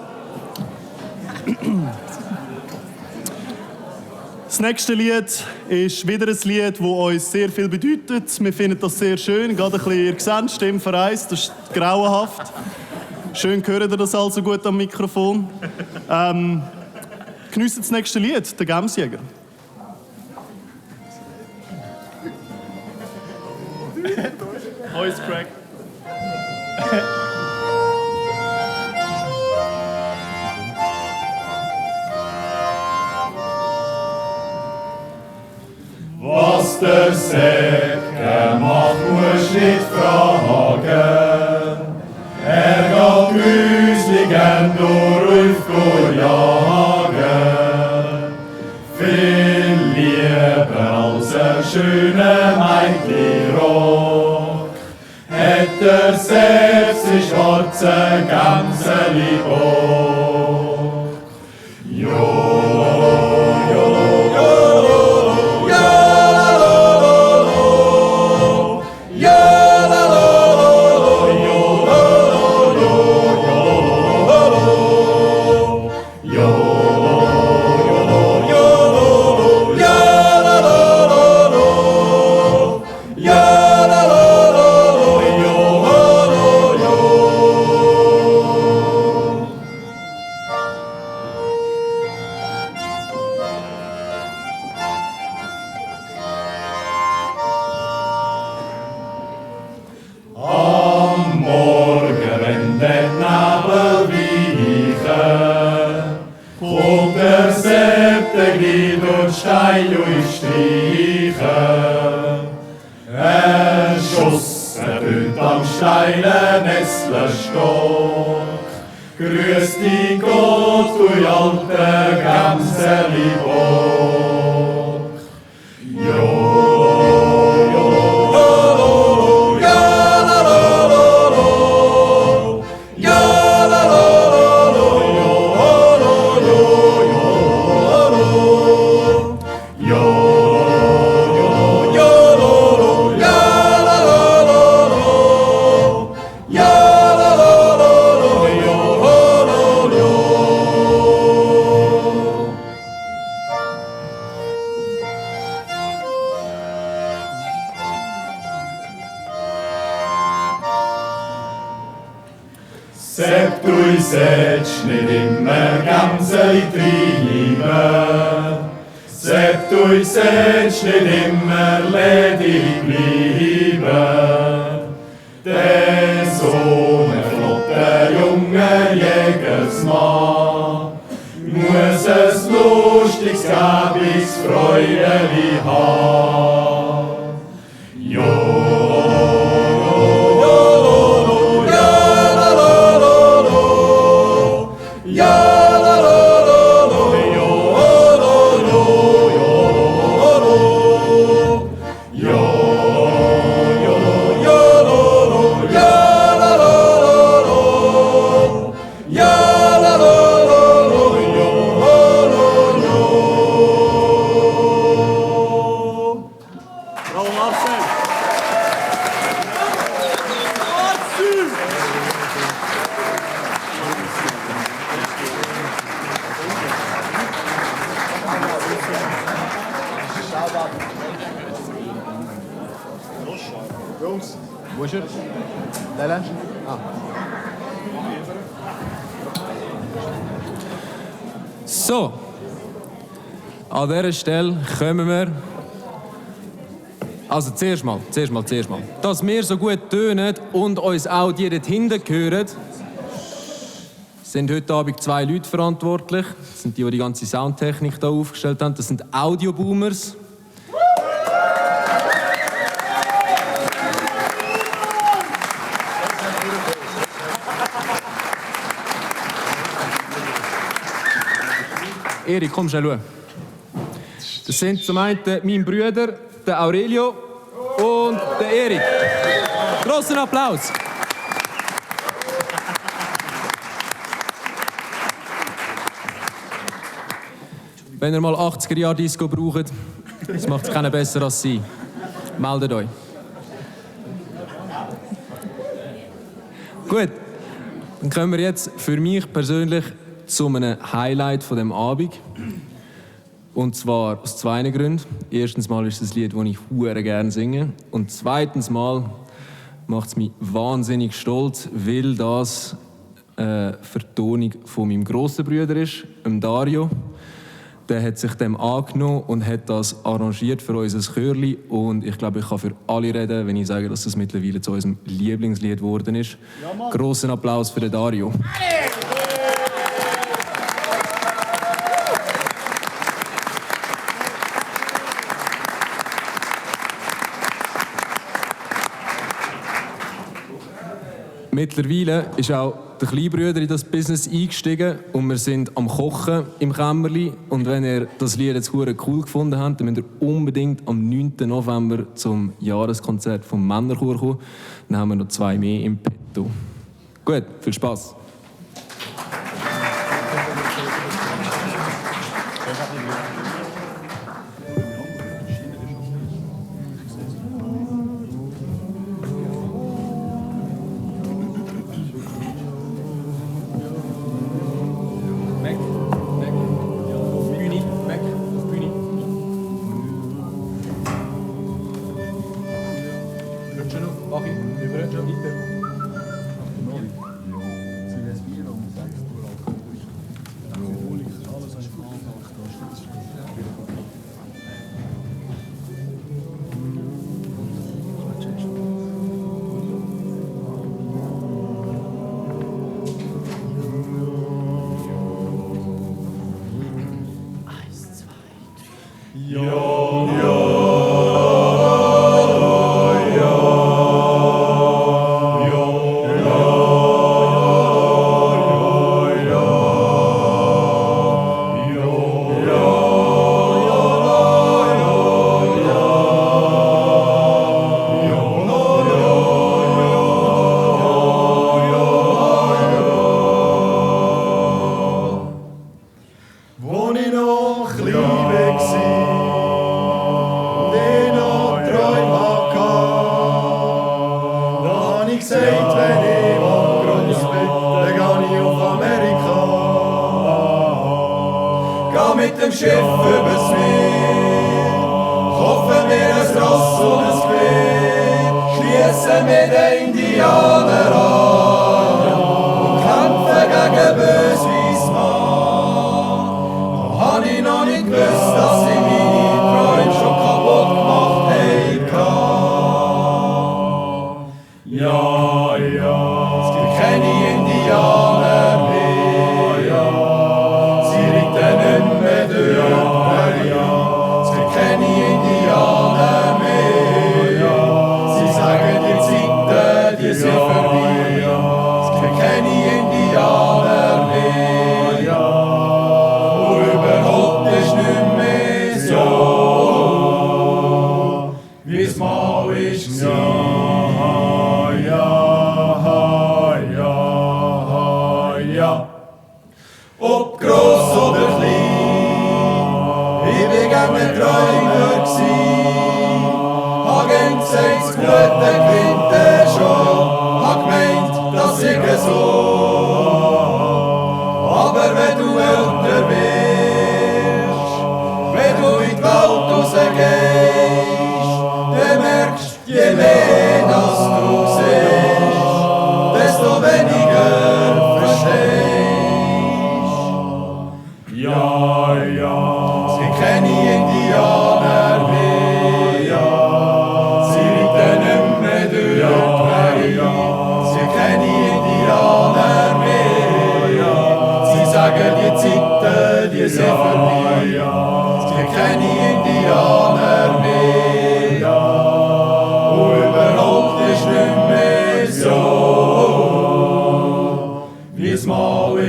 Das nächste Lied ist wieder ein Lied, das uns sehr viel bedeutet. Wir finden das sehr schön, gerade ein bisschen, ihr seht, Stimme verreist, das ist grauenhaft. Schön hört ihr das also gut am Mikrofon. Geniessen das nächste Lied, der Gemsjäger. Voice crack. Was der Säcke macht, musst nicht fragen. Er geht müsligen durch jagen. Viel lieber als ein schöner Mädchenrock. Hat er selbst die schwarze Gänseli Bock. Und der siebte Glied durch Stein streichen. Ein Schuss ertönt am steilen Nestlerstock. Grüß dich Gott, du alte Gämserli-Bock. Sepp, du sollst nicht immer Gämseli treiben. Sepp, du sollst nicht immer ledig bleiben. Denn so ein flotter junger Jägersmann muss es lustiges, gäbiges Freudeli haben. Bravo Marcel! Jungs, wo ist er? Lele? So, an dieser Stelle kommen wir. Also zuerst mal. Dass wir so gut tönen und uns auch die dort hinten hören, sind heute Abend 2 Leute verantwortlich. Das sind die ganze Soundtechnik hier aufgestellt haben. Das sind Audioboomers. Erik, komm schnell schauen. Das sind zum einen mein Bruder, der Aurelio und der Erik. Grossen Applaus! Wenn ihr mal 80er-Jahre-Disco braucht, das macht es keiner besser als sie. Meldet euch. Gut, dann kommen wir jetzt für mich persönlich zu einem Highlight von dem Abend. Und zwar aus 2 Gründen. Erstens mal ist es ein Lied, das ich hure gerne singe. Und zweitens mal macht es mich wahnsinnig stolz, weil das Vertonung von meinem grossen Bruder ist, dem Dario. Der hat sich dem angenommen und hat das arrangiert für unser Chörli. Und ich glaube, ich kann für alle reden, wenn ich sage, dass das mittlerweile zu unserem Lieblingslied geworden ist. Ja, grossen Applaus für den Dario. Mittlerweile ist auch der Kleinbruder in das Business eingestiegen und wir sind am Kochen im Kämmerli. Und wenn ihr das Lied jetzt cool gefunden habt, dann müsst ihr unbedingt am 9. November zum Jahreskonzert vom Männerchor kommen. Dann haben wir noch 2 mehr im Petto. Gut, viel Spaß. Wo ich noch klein war und ich noch Träume hatte, da habe ich gesagt, wenn ich mal gross bin, dann gehe ich auf Amerika. Geh mit dem Schiff übers Meer, kaufen wir ein Ross und ein Gewehr, schliessen mit den Indianern an und kämpfen gegen böses Mann. Da hab ich noch nicht gewusst, dass ich meine Träume schon kaputt gemacht habe. Ja, ja, es gibt keine Indianer mehr. Sie reiten nicht mehr durch die Prärie. Es gibt keine Indianer mehr. Sie sagen, die Zeiten, die sind vorbei. Es gibt keine Indianer mehr. Und überhaupt ist nicht mehr so, wie es mal war. Ob gross oder klein, ich bin gern ein Träumer gsi. Hab gern gesagt, das Gute gewinnt schon, hab gemeint, das sei so. Aber wenn du älter wirst, wenn du in die Welt rausgehst, dann merkst du, je mehr das du siehst, desto weniger verstehst. Ja, ja, es gibt keine Indianer mehr. Sie reiten nicht mehr durch die Prärie. Es gibt keine Indianer mehr. Sie sagen, die Zeiten, die sind vorbei. Es gibt keine Indianer mehr. Und überhaupt ist nicht mehr so, wie es mal war.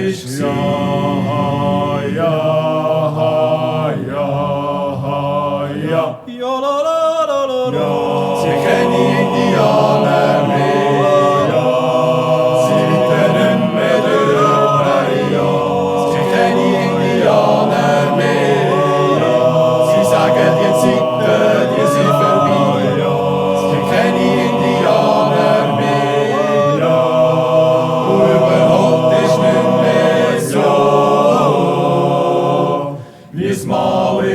Sie keine Indianer mehr. Sie reiten nicht mehr durch die Prärie. Es gibt keine Indianer mehr. Sie sagen, die Zeiten, die sind vorbei. Es gibt keine Indianer mehr. Und überhaupt ist nicht mehr so, wie es mal war.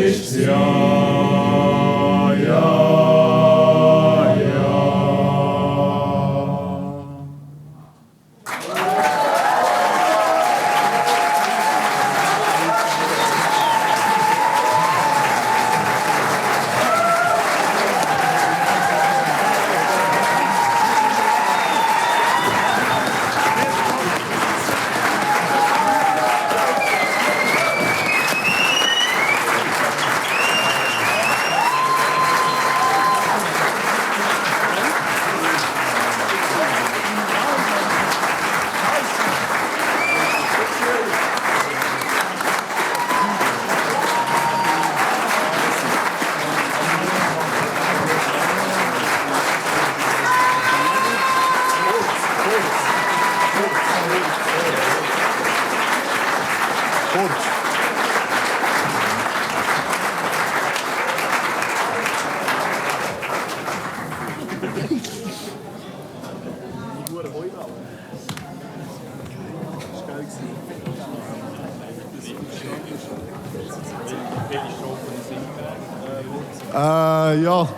Ja,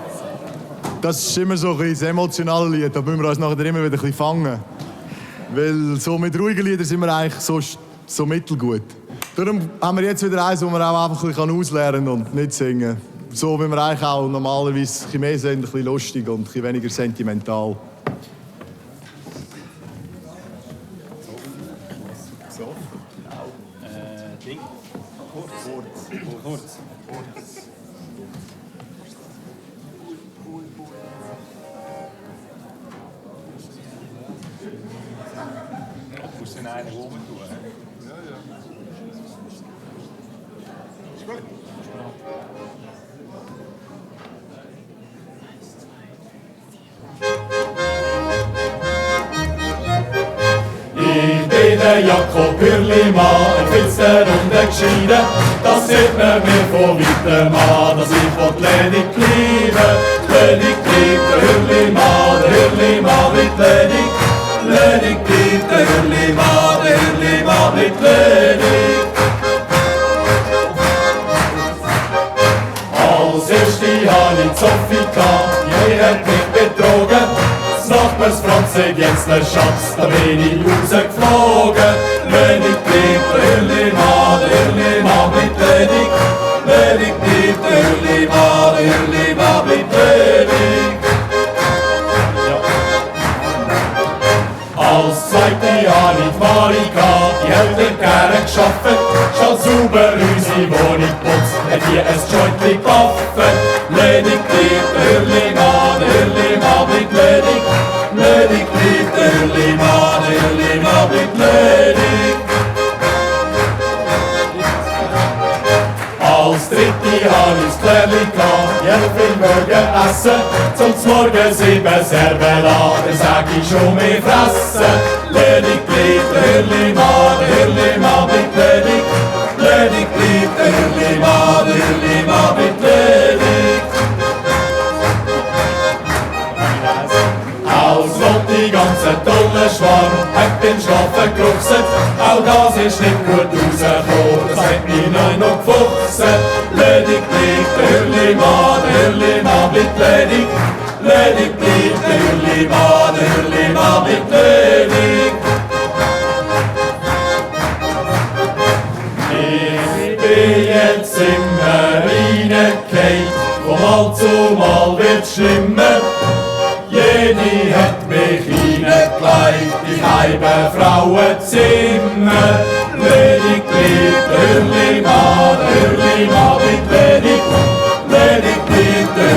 das ist immer so ein bisschen das emotionale Lied. Da müssen wir uns nachher immer wieder ein bisschen fangen. Weil so mit ruhigen Liedern sind wir eigentlich so mittelgut. Darum haben wir jetzt wieder eins, wo man auch einfach ein bisschen auslernen und nicht singen. So wie wir eigentlich auch normalerweise ein bisschen mehr sind, ein bisschen lustig und ein bisschen weniger sentimental. Ich bin der Jakob Hürlimann, ein Filzer und ein Gescheiter. Das sieht man mir von weitem an, dass ich ledig bleibe. Ledig bleibt der Hürlimann bleibt ledig. Ledig bleibt der Hürlimann bleibt ledig. Als erste habe ich Sophie gehabt, die hat mich betrogen. Das Nachbarsfranz jetzt ne Schatz, da bin ich rausgeflogen. Ledig bleibt der Hürlimann bleibt ledig. Ledig bleibt der Hürlimann bleibt ledig. Als zweite habe ich die Marika, die hat mir gerne geschafft. Statt sauber unsere Wohnung putzt, hat die ein Jointli gewaffet. Ledig bleibt der Hürlimann bleibt ledig. Ledig bleibt der Hürlimann bleibt ledig. Als dritte habe ich das Klärli gehabt, die hat viel mögen essen. Zum Morgen 7 Servela, dann sag ich schon mehr fressen. Ledig bleibt der Hürlimann bleibt ledig. Ledig bleibt der Hürlimann bleibt ledig. Als Lotti ganz ein toller Schwarm, hat beim Schlafen geruchset. Auch das ist nicht gut rausgekommen, das hat mich noch gefuchset. Ledig bleibt der Hürlimann bleibt ledig. Ledig bleibt der Hürlimann bleibt ledig. Ich bin jetzt immer reingefallen, von Mal zu Mal wird's schlimmer. Jede hat mich hineingelegt, ich habe Frauenzimmer. Ledig bleibt der Hürlimann bleibt ledig. Ledig bleibt der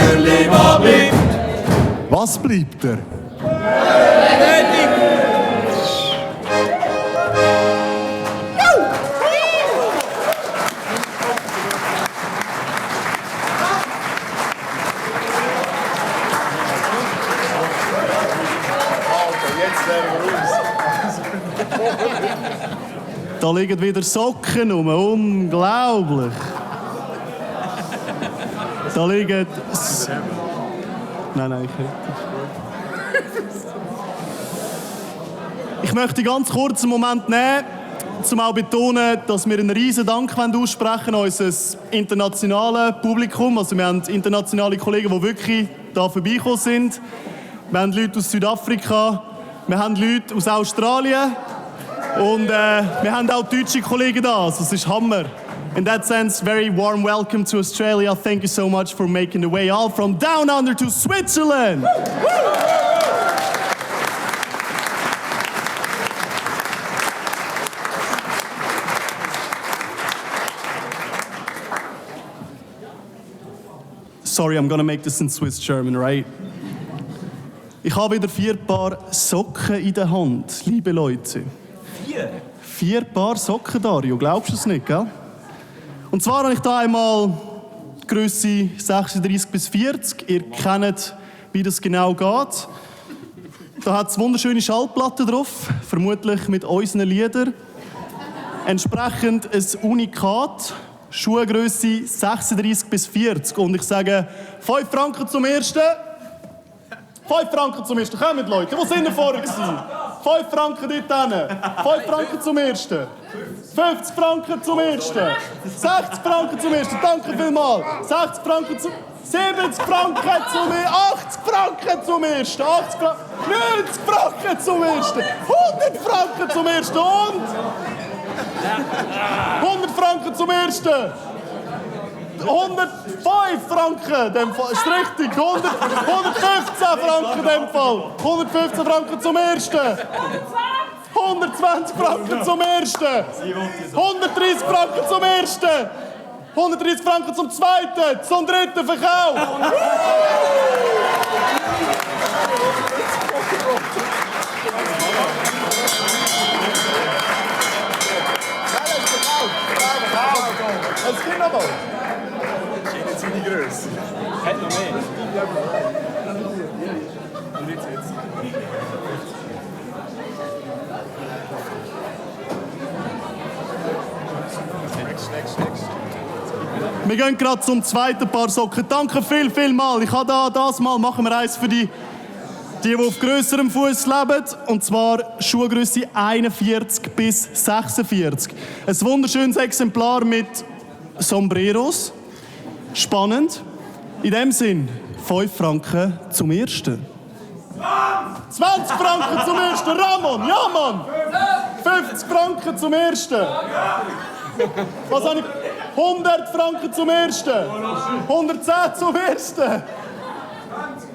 Hürlimann bleibt. Was bleibt er? Da liegen wieder Socken rum, unglaublich. Da liegen... Nein, ich nicht. Ich möchte ganz kurz einen Moment nehmen, um auch zu betonen, dass wir einen riesen Dank aussprechen an unser internationales Publikum. Also wir haben internationale Kollegen, die wirklich da vorbeigekommen sind. Wir haben Leute aus Südafrika, wir haben Leute aus Australien und wir haben auch deutsche Kollegen da. Also es ist Hammer. In that sense, very warm welcome to Australia. Thank you so much for making the way all from down under to Switzerland. Sorry, I'm gonna make this in Swiss German, right? Ich habe wieder 4 Paar Socken in der Hand, liebe Leute. 4 Paar Socken, Dario, glaubst du es nicht, gell? Und zwar habe ich da einmal die Grösse 36 bis 40. Ihr kennt, wie das genau geht. Da hat es wunderschöne Schallplatten drauf, vermutlich mit unseren Liedern. Entsprechend ein Unikat, Schuhgrösse 36 bis 40. Und ich sage 5 Franken zum Ersten. 5 Franken zum Ersten. Kommt, Leute, wo sind ihr vorher gewesen? 5 Franken dort hin. 5 Franken zum Ersten. 50 Franken zum Ersten. 60 Franken zum Ersten. Danke vielmals. 60 Franken zum... 70 Franken zum Ersten. 80 Franken zum Ersten. 80 Franken... 90 Franken zum Ersten. 100 Franken zum Ersten. Und... 100 Franken zum Ersten. 105 Franken, dem Fall. Ist richtig. 115 Franken in dem Fall. 115 Franken zum Ersten. 120 Franken zum Ersten. 130 Franken zum Ersten. 130 Franken zum zweiten, zum dritten Verkauf. Es geht noch mal. Hat noch mehr. Wir gehen gerade zum zweiten Paar Socken. Danke viel mal. Ich habe das Mal machen wir eins für die auf grösserem Fuß leben. Und zwar Schuhgröße 41 bis 46. Ein wunderschönes Exemplar mit Sombreros. Spannend. In dem Sinn, 5 Franken zum ersten. 20 Franken zum ersten. Ramon, ja Mann. 50 Franken zum ersten. Was habe ich? 100 Franken zum ersten. 110 zum ersten.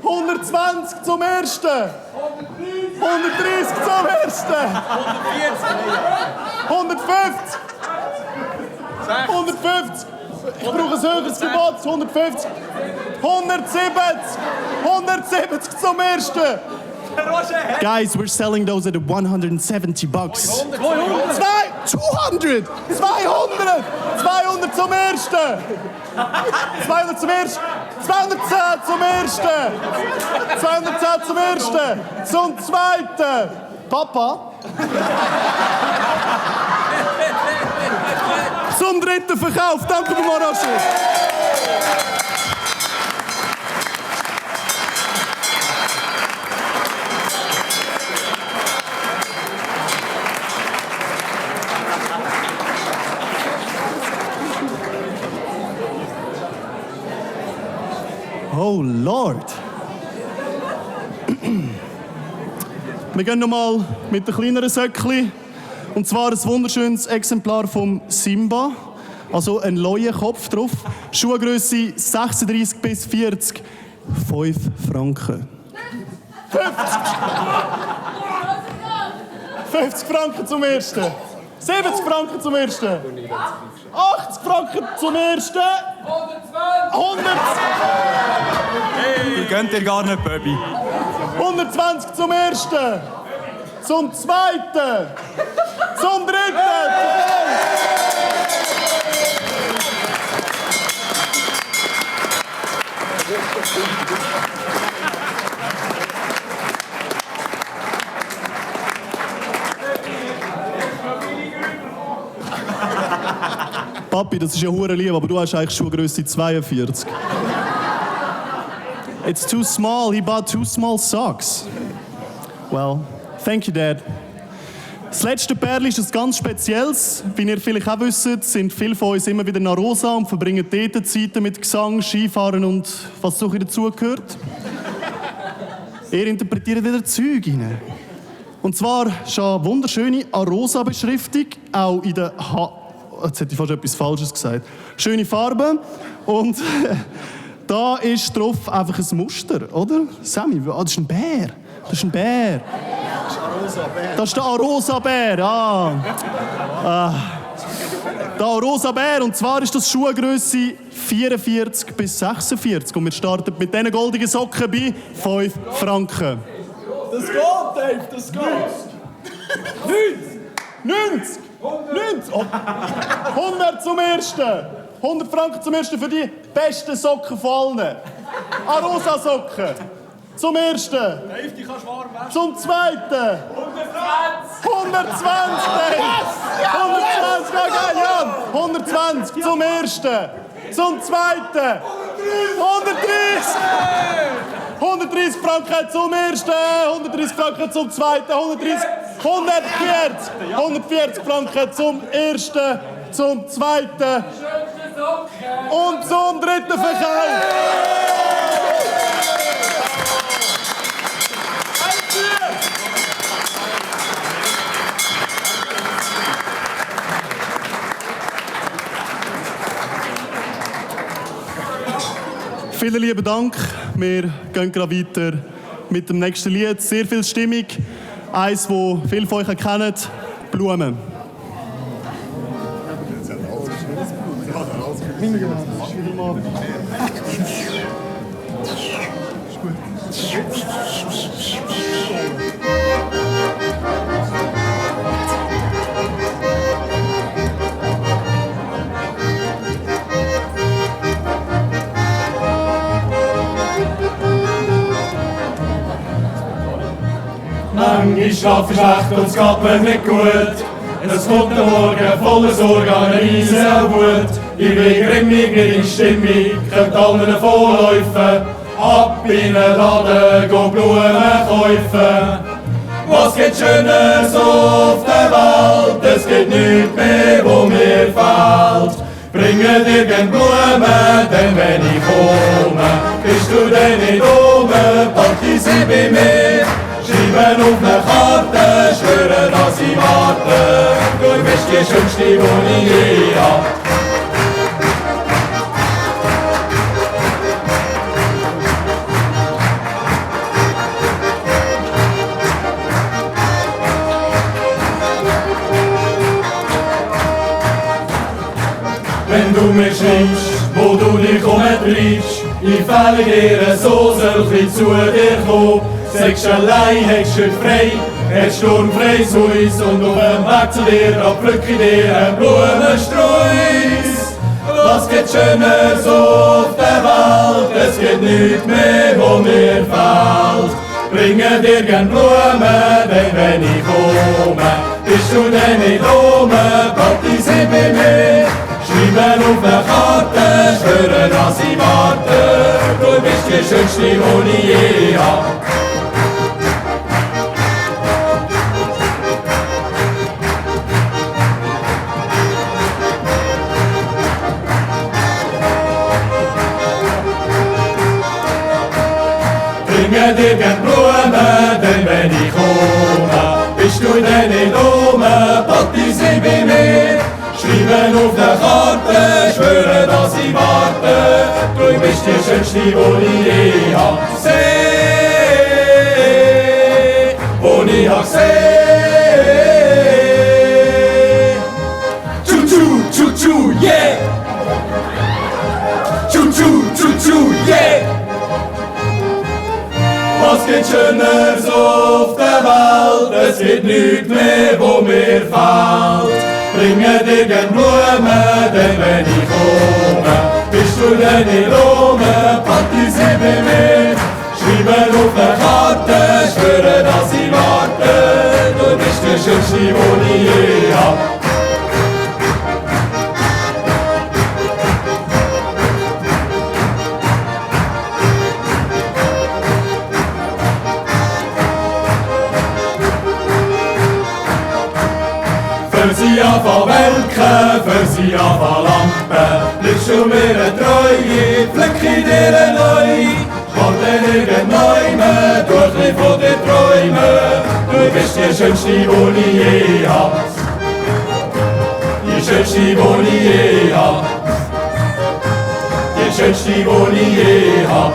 120 zum ersten. 130 zum ersten. 150. 150. Ich brauche ein höheres Gebot. 150. 170. 170 zum ersten. Guys, we're selling those at $170. 200! 200 zum ersten! 200 zum ersten! 210 zum ersten! 210 zum ersten! Zum zweiten! Papa? Zum dritten Verkauf! Danke, Marasch! Oh Lord. Wir gehen nochmal mit den kleineren Söckchen. Und zwar ein wunderschönes Exemplar vom Simba. Also ein neuer Kopf drauf. Schuhgröße 36 bis 40. 5 Franken. 50 Franken zum ersten. 70 Franken zum ersten. 80 Franken zum ersten. 100. Die gönnt ihr gar nicht, Böbi. 120 zum ersten. Zum zweiten. Zum dritten. Papi, das ist ja hure lieb, aber du hast eigentlich Schuhgröße 42. It's too small. He bought 2 small socks. Well, thank you, Dad. Das letzte Pärchen ist etwas ganz Spezielles. Wie ihr vielleicht auch wisst, sind viele von uns immer wieder nach Rosa und verbringen dort Zeiten mit Gesang, Skifahren und was so dazugehört. Er interpretiert wieder Zeug rein. Und zwar ist eine wunderschöne Arosa-Beschriftung, auch in der Jetzt hätte ich fast etwas Falsches gesagt. Schöne Farbe und da ist drauf einfach ein Muster, oder? Sammy, das ist ein Bär. Das ist ein Bär. Das ist der Arosa-Bär, ja. Der Arosa-Bär, und zwar ist das Schuhgröße 44 bis 46. Und wir starten mit diesen goldigen Socken bei 5 Franken. Das geht, Dave, das geht. 90! 90! 100 zum ersten! 100 Franken zum ersten für die besten Socken von allen. Arosa-Socken. Zum ersten. Dave, die kannst warm waschen. Zum zweiten. 120, Dave. 120, ja geil, Jan. 120 zum ersten. Zum zweiten. 130. 130 Franken zum ersten. 130 Franken zum zweiten. 140 Franken zum ersten. Zum zweiten. Und zum dritten Verkauf. Vielen lieben Dank. Wir gehen gerade weiter mit dem nächsten Lied. Sehr viel Stimmung. Eins, das viele von euch kennen. Blumen. weniger machen. Das ist wieder mal. Ist gut. Manchmal schlaf ich schlecht und es geht mir nicht gut. Es kommt der Morgen voller Sorge an eine riesen Wut. Ich bin grimmig, nicht in Stimmung, könnt allen davonlaufen. Ab in den Laden, go Blumen kaufen. Was gibt Schönes auf der Welt? Es gibt nichts mehr, wo mir fehlt. Bringe dir gern Blumen, denn wenn ich komme, bist du denn nicht oben, pack sie bei mir. Schreiben auf eine Karte, schwören, dass ich warte. Du bist die Schönste, die ich je hab. Wenn du mir schreibst, wo du dich treibst, ich fehle dir so, soll ich zu dir kommen. Sagst allein, hast du frei, hast sturmfrei Suis und auf dem Weg zu dir, da pflück ich dir einen Blumenstrauß. Was gibt Schönes auf der Welt? Es gibt nichts mehr, wo mir fehlt. Bringe dir gern Blumen, denn wenn ich komme, bist du denn nicht oben, pack sie bei mir. Schreiben auf eine Karte, schwören, dass ich warte. Du bist die Schönste, die ich je hab. Bringe dir gern Blumen, denn wenn ich komme, bist du denn nicht oben, pack sie bei mir. Schreiben auf der Karte, schwören, dass ich warte. Du bist die Schönste, die ich je hab gesehen. Die ich hab gesehen. Choo-choo, choo-choo, yeah! Choo-choo, choo-choo, yeah! Was gibt Schönes auf der Welt? Es gibt nichts mehr, wo mir fehlt. Bringe dir gern Blumen, denn wenn ich komme, bist du denn nicht oben, pack sie bei mir. Schreiben auf eine Karte, schwören, dass ich warte. Du bist die Schönste, die ich je hab. Für sie anfangen welken, für sie anfangen lampen. Blickst du mir eine Treue, flick ich dir eine neue. Sport dir irgendeine, tu ein bisschen von dir träumen. Du bist die Schönste, die ich je hab. Die Schönste, die ich je hab. Die Schönste, die ich je hab.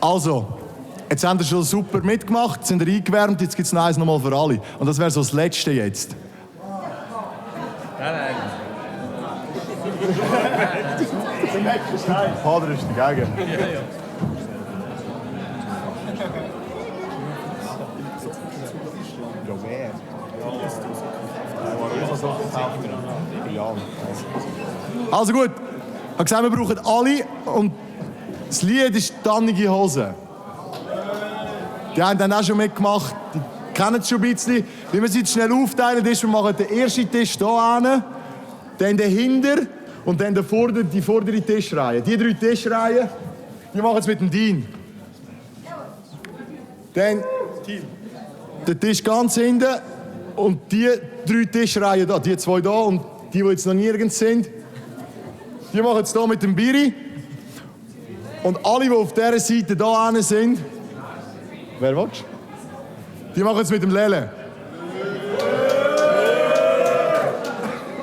Also, jetzt habt ihr schon super mitgemacht, sind ihr eingewärmt, jetzt gibt es noch eins nochmal für alle. Und das wäre so das Letzte jetzt. Nein. Vater ist dagegen. Ja. Also gut, ich habe gesagt, wir brauchen alle und das Lied ist «Tannige Hose». Die haben dann auch schon mitgemacht, die kennen es schon ein bisschen. Wie wir es jetzt schnell aufteilen ist, wir machen den ersten Tisch hier hin, dann den hinter und dann die vordere Tischreihe. Die 3 Tischreihen, die machen es mit dem Dean. Dann der Tisch ganz hinten und die 3 Tischreihen da, die 2 da und die jetzt noch nirgends sind, die machen es hier mit dem Biri. Und alle, die auf dieser Seite hier hinten sind, wer will? Die machen es mit dem Lele.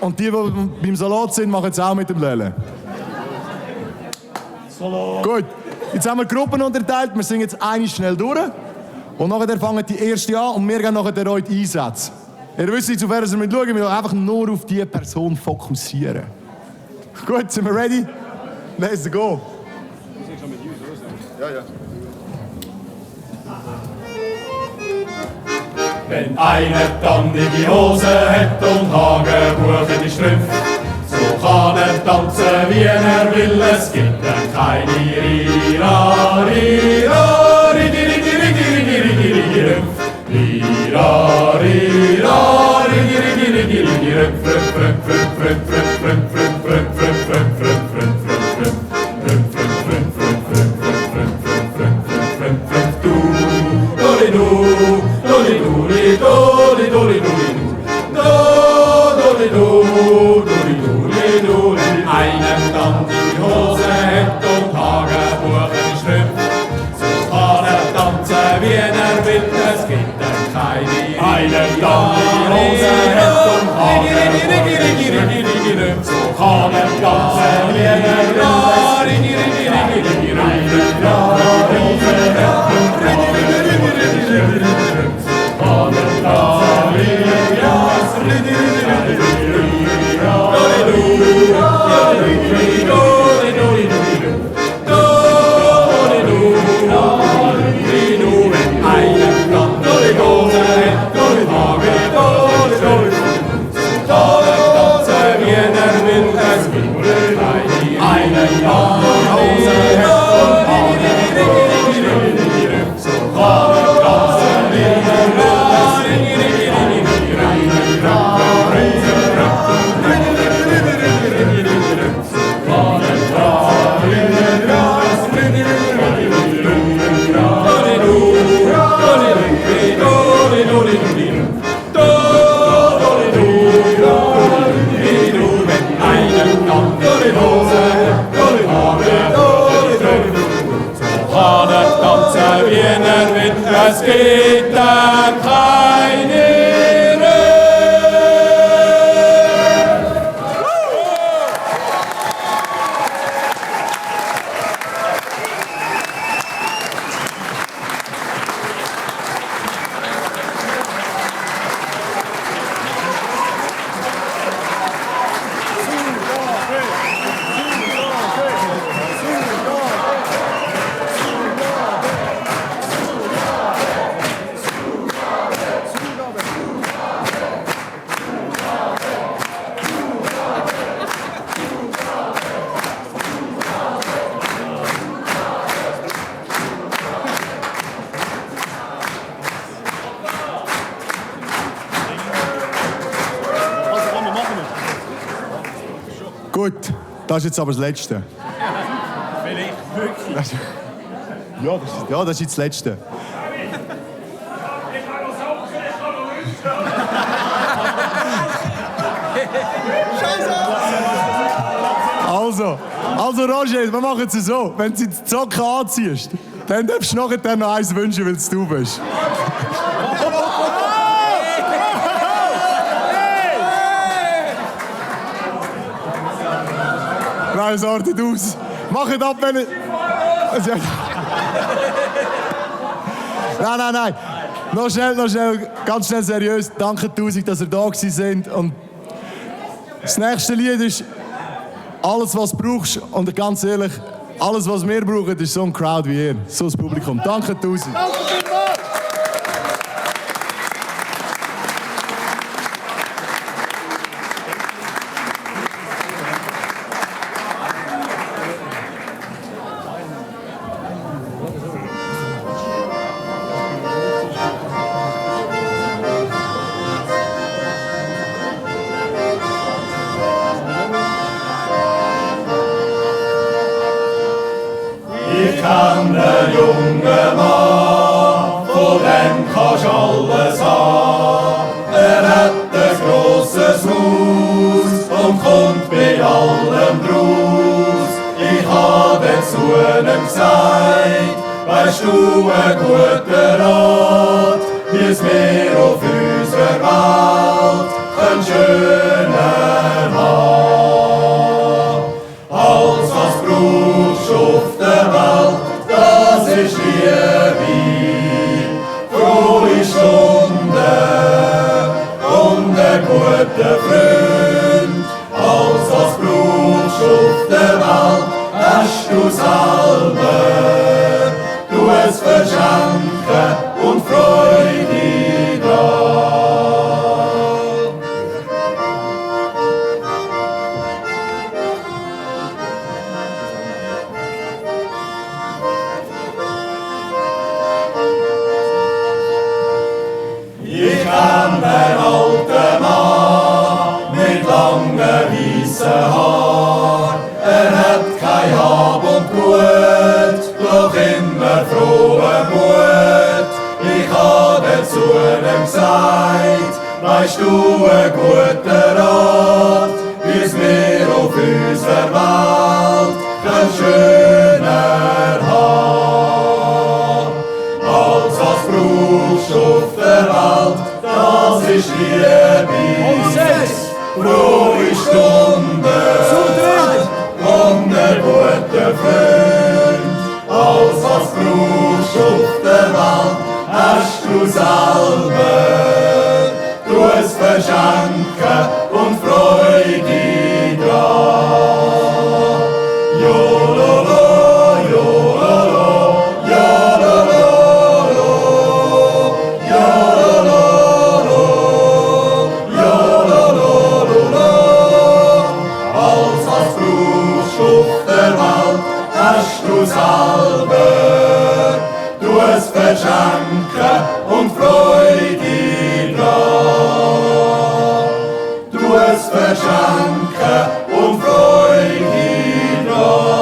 Und die beim Salat sind, machen es auch mit dem Lele. Gut, jetzt haben wir Gruppen unterteilt. Wir sind jetzt eine schnell durch. Und nachher fangen die erste an und wir gehen nachher heute einsetzen. Ihr wisst jetzt, auf wer wir schauen, wir wollen einfach nur auf diese Person fokussieren. Gut, sind wir ready? Let's go. Ja, ja. Wenn einer dann die Hose hat und Hagenbuch in die Strümpfe, so kann er tanzen, wie er will, es gibt dann keine Rira, Rira, Rigi, Rigi, Rigi, Rigi, Rigi, Rigi, Rümpf. Rira, Rira, Rigi, Rigi, Rigi, Rigi, Rümpf, Rümpf, Rümpf, Rümpf, Rümpf, Rümpf, Rümpf, Rümpf, Rümpf, Rümpf, Rümpf, Rümpf, Rümpf, Rümpf, einem dann die Hose hat und Hagenbuch in Strümpf, so kann er tanzen, wie er will, es gibt dann keine. Einem dann die Hose hat und Hagenbuch, so kann er tanzen, wie er will, es gibt dann keine Gut, das ist jetzt aber das Letzte. Vielleicht wirklich. Ja, das ist jetzt das Letzte. Also Roger, wir machen es so. Wenn du die Socken anziehst, dann darfst du nachher noch eins wünschen, weil es du bist. Nein, es artet aus. Macht ab, wenn ihr... Nein. Noch schnell, ganz schnell seriös. Danke 1000, dass ihr da gewesen sind. Und das nächste Lied ist alles, was du brauchst. Und ganz ehrlich, alles, was wir brauchen, ist so ein Crowd wie ihr. So das Publikum. Danke 1000. Ich kenn den jungen Mann, von dem kannst alles haben. Er hat ein grosses Haus und kommt bei allem draus. Ich habe zu ihm Weisst du einen guten Rat, wie es wir auf unserer Welt können schöner haben? Alles, was brauchst auf der Welt, das ist Liebe, frohe Stunde und ein guter Freund. Alles, was brauchst auf der Welt, hast du selber. Du es verschenken und Freude dran. Ich kenn den alten Mann mit langen weißen Haaren. Hat kein Hab und Gut, doch immer frohen Mut. Ich habe zu ihm gesagt, weisst du einen guten Rat, wie's wir auf unserer Welt können schöner haben. Alles, was brauchst auf der Welt, das ist Liebe. Frohe Stunde und ein guter Freund. Alles, was brauchst auf der Welt, hast du selber. Du es verschenken und Freude dran. Jololo, jololo, jololo, jololo, jololo. Alles, was brauchst auf der Welt, hast du selber. Du es verschenken und Freude dran. Du es verschenken und Freude dran.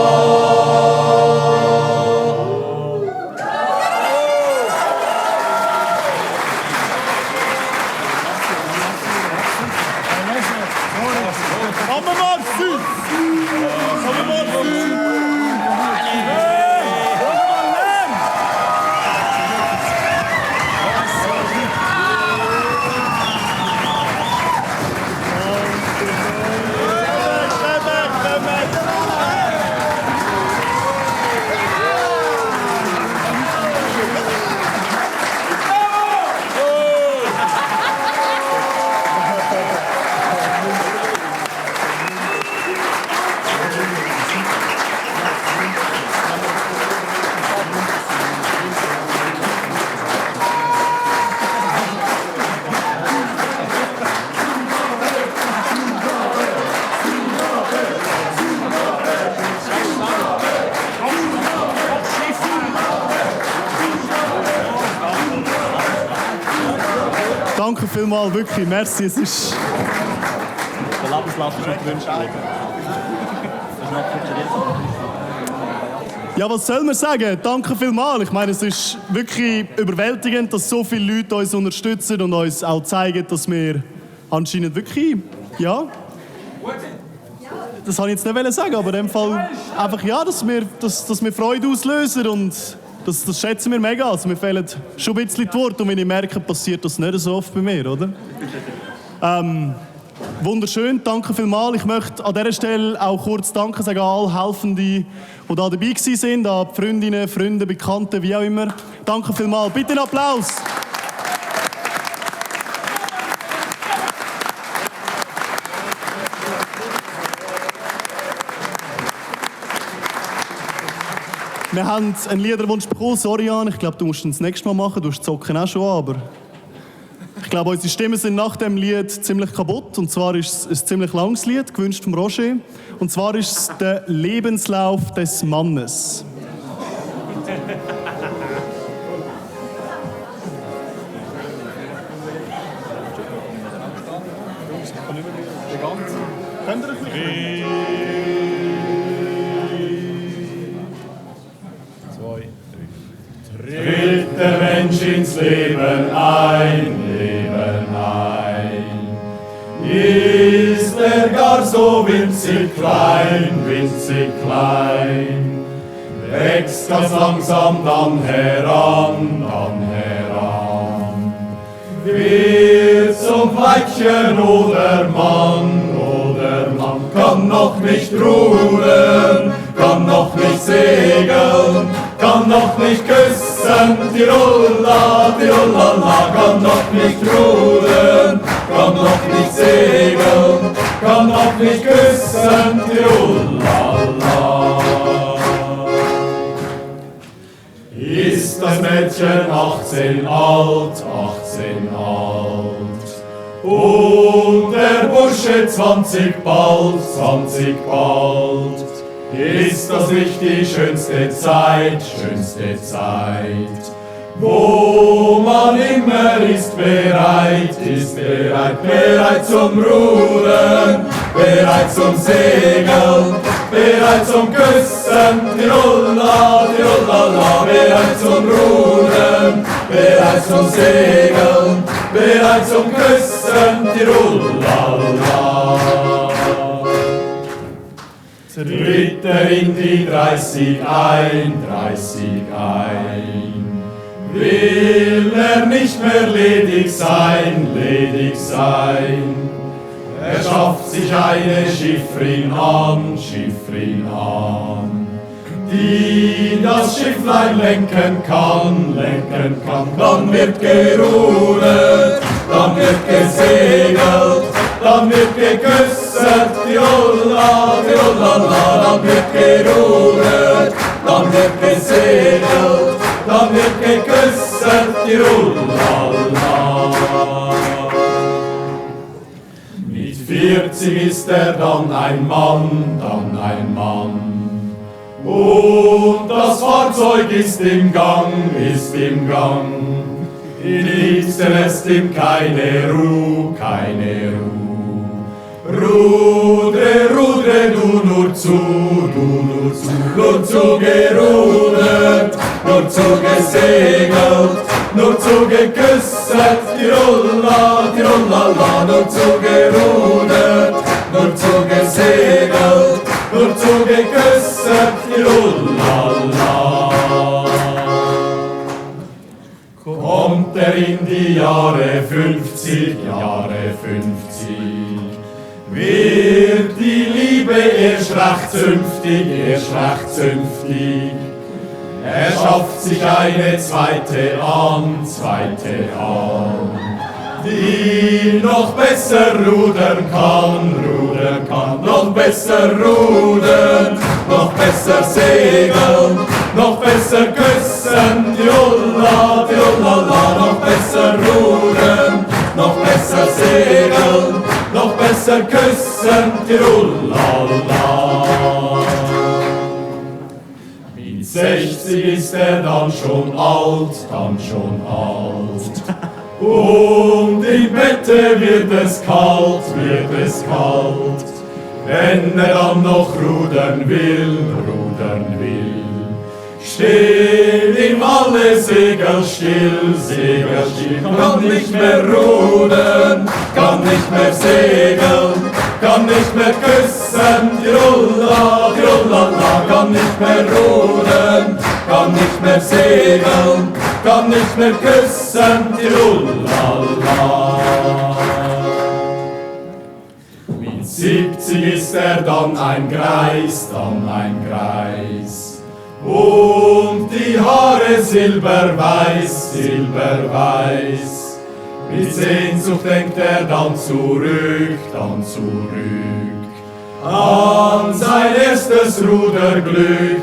Danke vielmals, wirklich, merci. Es ist Der Lebenslauf ist nicht gewünscht worden. Das ist nicht funktioniert. ja, was soll man sagen? Danke vielmals. Ich meine, es ist wirklich überwältigend, dass so viele Leute uns unterstützen und uns auch zeigen, dass wir anscheinend wirklich, ja, das wollte ich jetzt nicht sagen, aber in dem Fall einfach, ja, dass wir Freude auslösen und das schätzen wir mega. Also wir fehlen schon ein bisschen die Worte und wenn ich merke, passiert das nicht so oft bei mir, oder? Wunderschön, danke vielmals. Ich möchte an dieser Stelle auch kurz Danke sagen an alle Helfenden, die da dabei waren, an die Freundinnen, Freunde, Bekannte, wie auch immer. Danke vielmals. Bitte einen Applaus. Wir haben einen Liederwunsch bekommen. Sorry, Jan, ich glaube, du musst ihn das nächste Mal machen. Du hast Zocken auch schon, aber ich glaube, unsere Stimmen sind nach dem Lied ziemlich kaputt. Und zwar ist es ein ziemlich langes Lied, gewünscht von Roger. Und zwar ist es der Lebenslauf des Mannes. Könnt ihr das nicht? Tritt der Mensch ins Leben ein, ist er gar so winzig klein, wächst ganz langsam dann heran, wird zum Weibchen oder Mann, kann noch nicht rudern, kann noch nicht segeln, kann noch nicht küssen, Tirola, Tirolala, kann noch nicht rudern, kann noch nicht segeln, kann noch nicht küssen, Tirolala. Ist das Mädchen 18 alt, und der Bursche 20 bald, ist das nicht die schönste Zeit, wo man immer ist bereit zum Rudern, bereit zum Segeln, bereit zum Küssen, Tirola, Tirolala, bereit zum Rudern, bereit zum Segeln, bereit zum Küssen, Tirolala. Tritt er in die 30 ein, will er nicht mehr ledig sein, er schafft sich eine Schiffrin an, die das Schifflein lenken kann, dann wird gerudert, dann wird gesegelt, dann wird geküsset, Tirola, Tirolala, dann wird gerudert, dann wird gesegelt, dann wird geküsset, Tirolala. Mit 40 ist er dann ein Mann, und das Fahrzeug ist im Gang, die Liebste lässt ihm keine Ruhe. Rudre, du nur zu gerudert, nur zu gesegelt, nur zu geküsset, Tirola, Tirolala, nur zu gerudert, nur zu gesegelt, nur zu geküsset, Tirolala. Kommt er in die Jahre 50, wird die Liebe erst recht zünftig, er schafft sich eine zweite an, die noch besser rudern kann, noch besser rudern, noch besser segeln, noch besser küssen, Tirola, Tirolala, noch besser rudern, noch besser segeln, noch besser küssen, Tirolala. Mit 60 ist er dann schon alt, und im Bette wird es kalt, wenn er dann noch rudern will. Steht ihm alle Segel still, kann nicht mehr rudern, kann nicht mehr segeln, kann nicht mehr küssen, Tirola, Tirolala, kann nicht mehr rudern, kann nicht mehr segeln, kann nicht mehr küssen, Tirolala. Mit 70 ist er dann ein Greis, und die Haare silberweiß, mit Sehnsucht denkt er dann zurück, an sein erstes Ruderglück,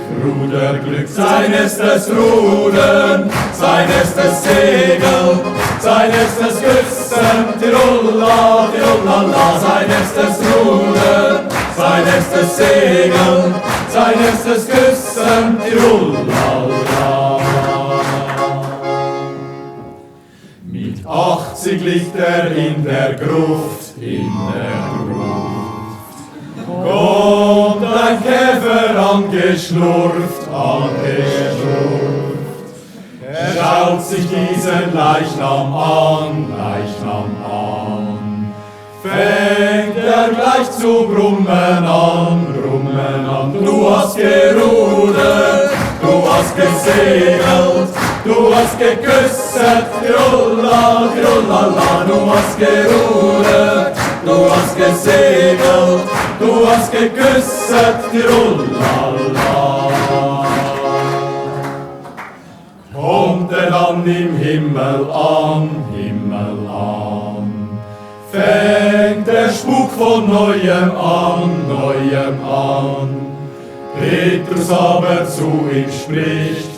sein erstes Rudern, sein erstes Segeln, sein erstes Küssen, Tirola, Tirolala, sein erstes Rudern, sein erstes Segeln, sein erstes Küssen, Tirolala. Mit 80 liegt er in der Gruft, kommt ein Käfer angeschlurft, er schaut sich diesen Leichnam an, fängt er gleich zu brummen an, du hast gerudert, du du hast gesegelt, du hast geküsst, Tirola, Tirolala, du hast gerudert, du hast gesegelt, du hast geküsst, Tirolala. Kommt er dann im Himmel an, fängt der Spuk von neuem an, Petrus aber zu ihm spricht,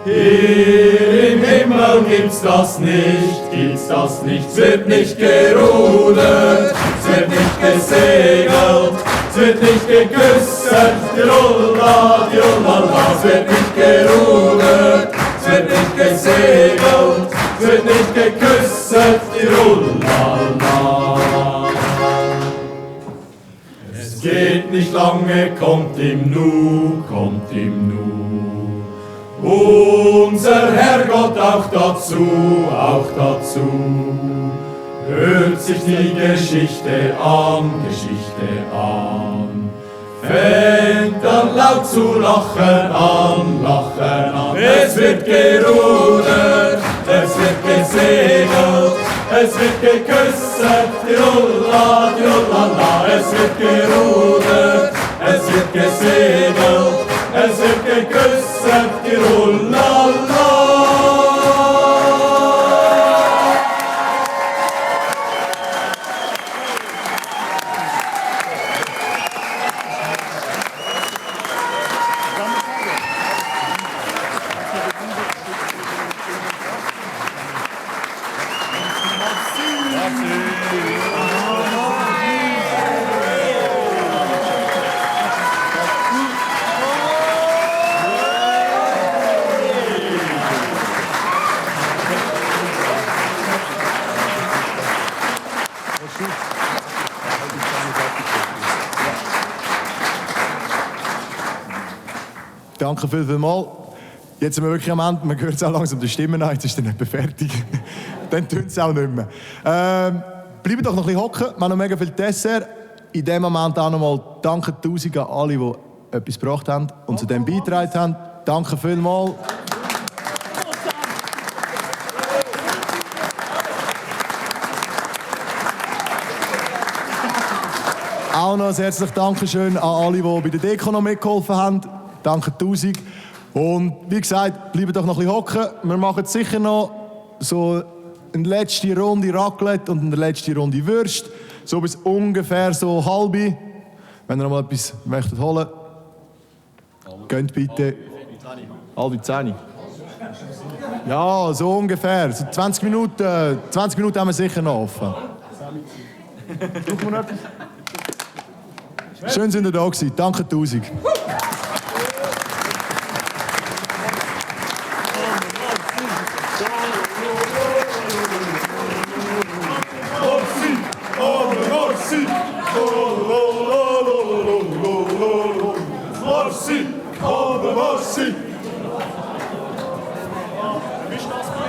hier im Himmel gibt's das nicht, es wird nicht gerudert, es wird nicht gesegelt, es wird nicht geküsst, Tirola, Tirolala, es wird nicht gerudert, es wird nicht gesegelt, es wird nicht geküsst, Tirolala. Es geht nicht lange, kommt im Nu. Unser Herrgott auch dazu, hört sich die Geschichte an, fängt an laut zu lachen an. Es wird gerudert, es wird gesegelt, es wird geküsst, Tirola, Tirolala, es wird gerudert, es wird gesegelt, es wird geküsst, Tirolala. Danke vielmals. Jetzt sind wir wirklich am Ende. Man hört es auch langsam die Stimmen an. Jetzt ist dann nicht mehr fertig. Dann tun es auch nicht mehr. Bleibt doch noch ein bisschen hocken. Wir haben noch mega viel Dessert. In dem Moment auch nochmal danke tausend an alle, die etwas gebracht haben und zu dem beigetragen haben. Danke vielmals. Auch noch ein herzliches Dankeschön an alle, die bei der Deko noch mitgeholfen haben. Danke tausend. Und wie gesagt, bleibt doch noch ein bisschen hocken. Wir machen sicher noch so eine letzte Runde Raclette und eine letzte Runde Würst. So bis ungefähr so halbe. Wenn ihr noch mal etwas möchtet holen, geht bitte. Halbe 10. Ja, so ungefähr. So 20 Minuten haben wir sicher noch offen. Brauchen wir noch etwas? Schön, sind ihr da gewesen. Danke tausend. Morsi,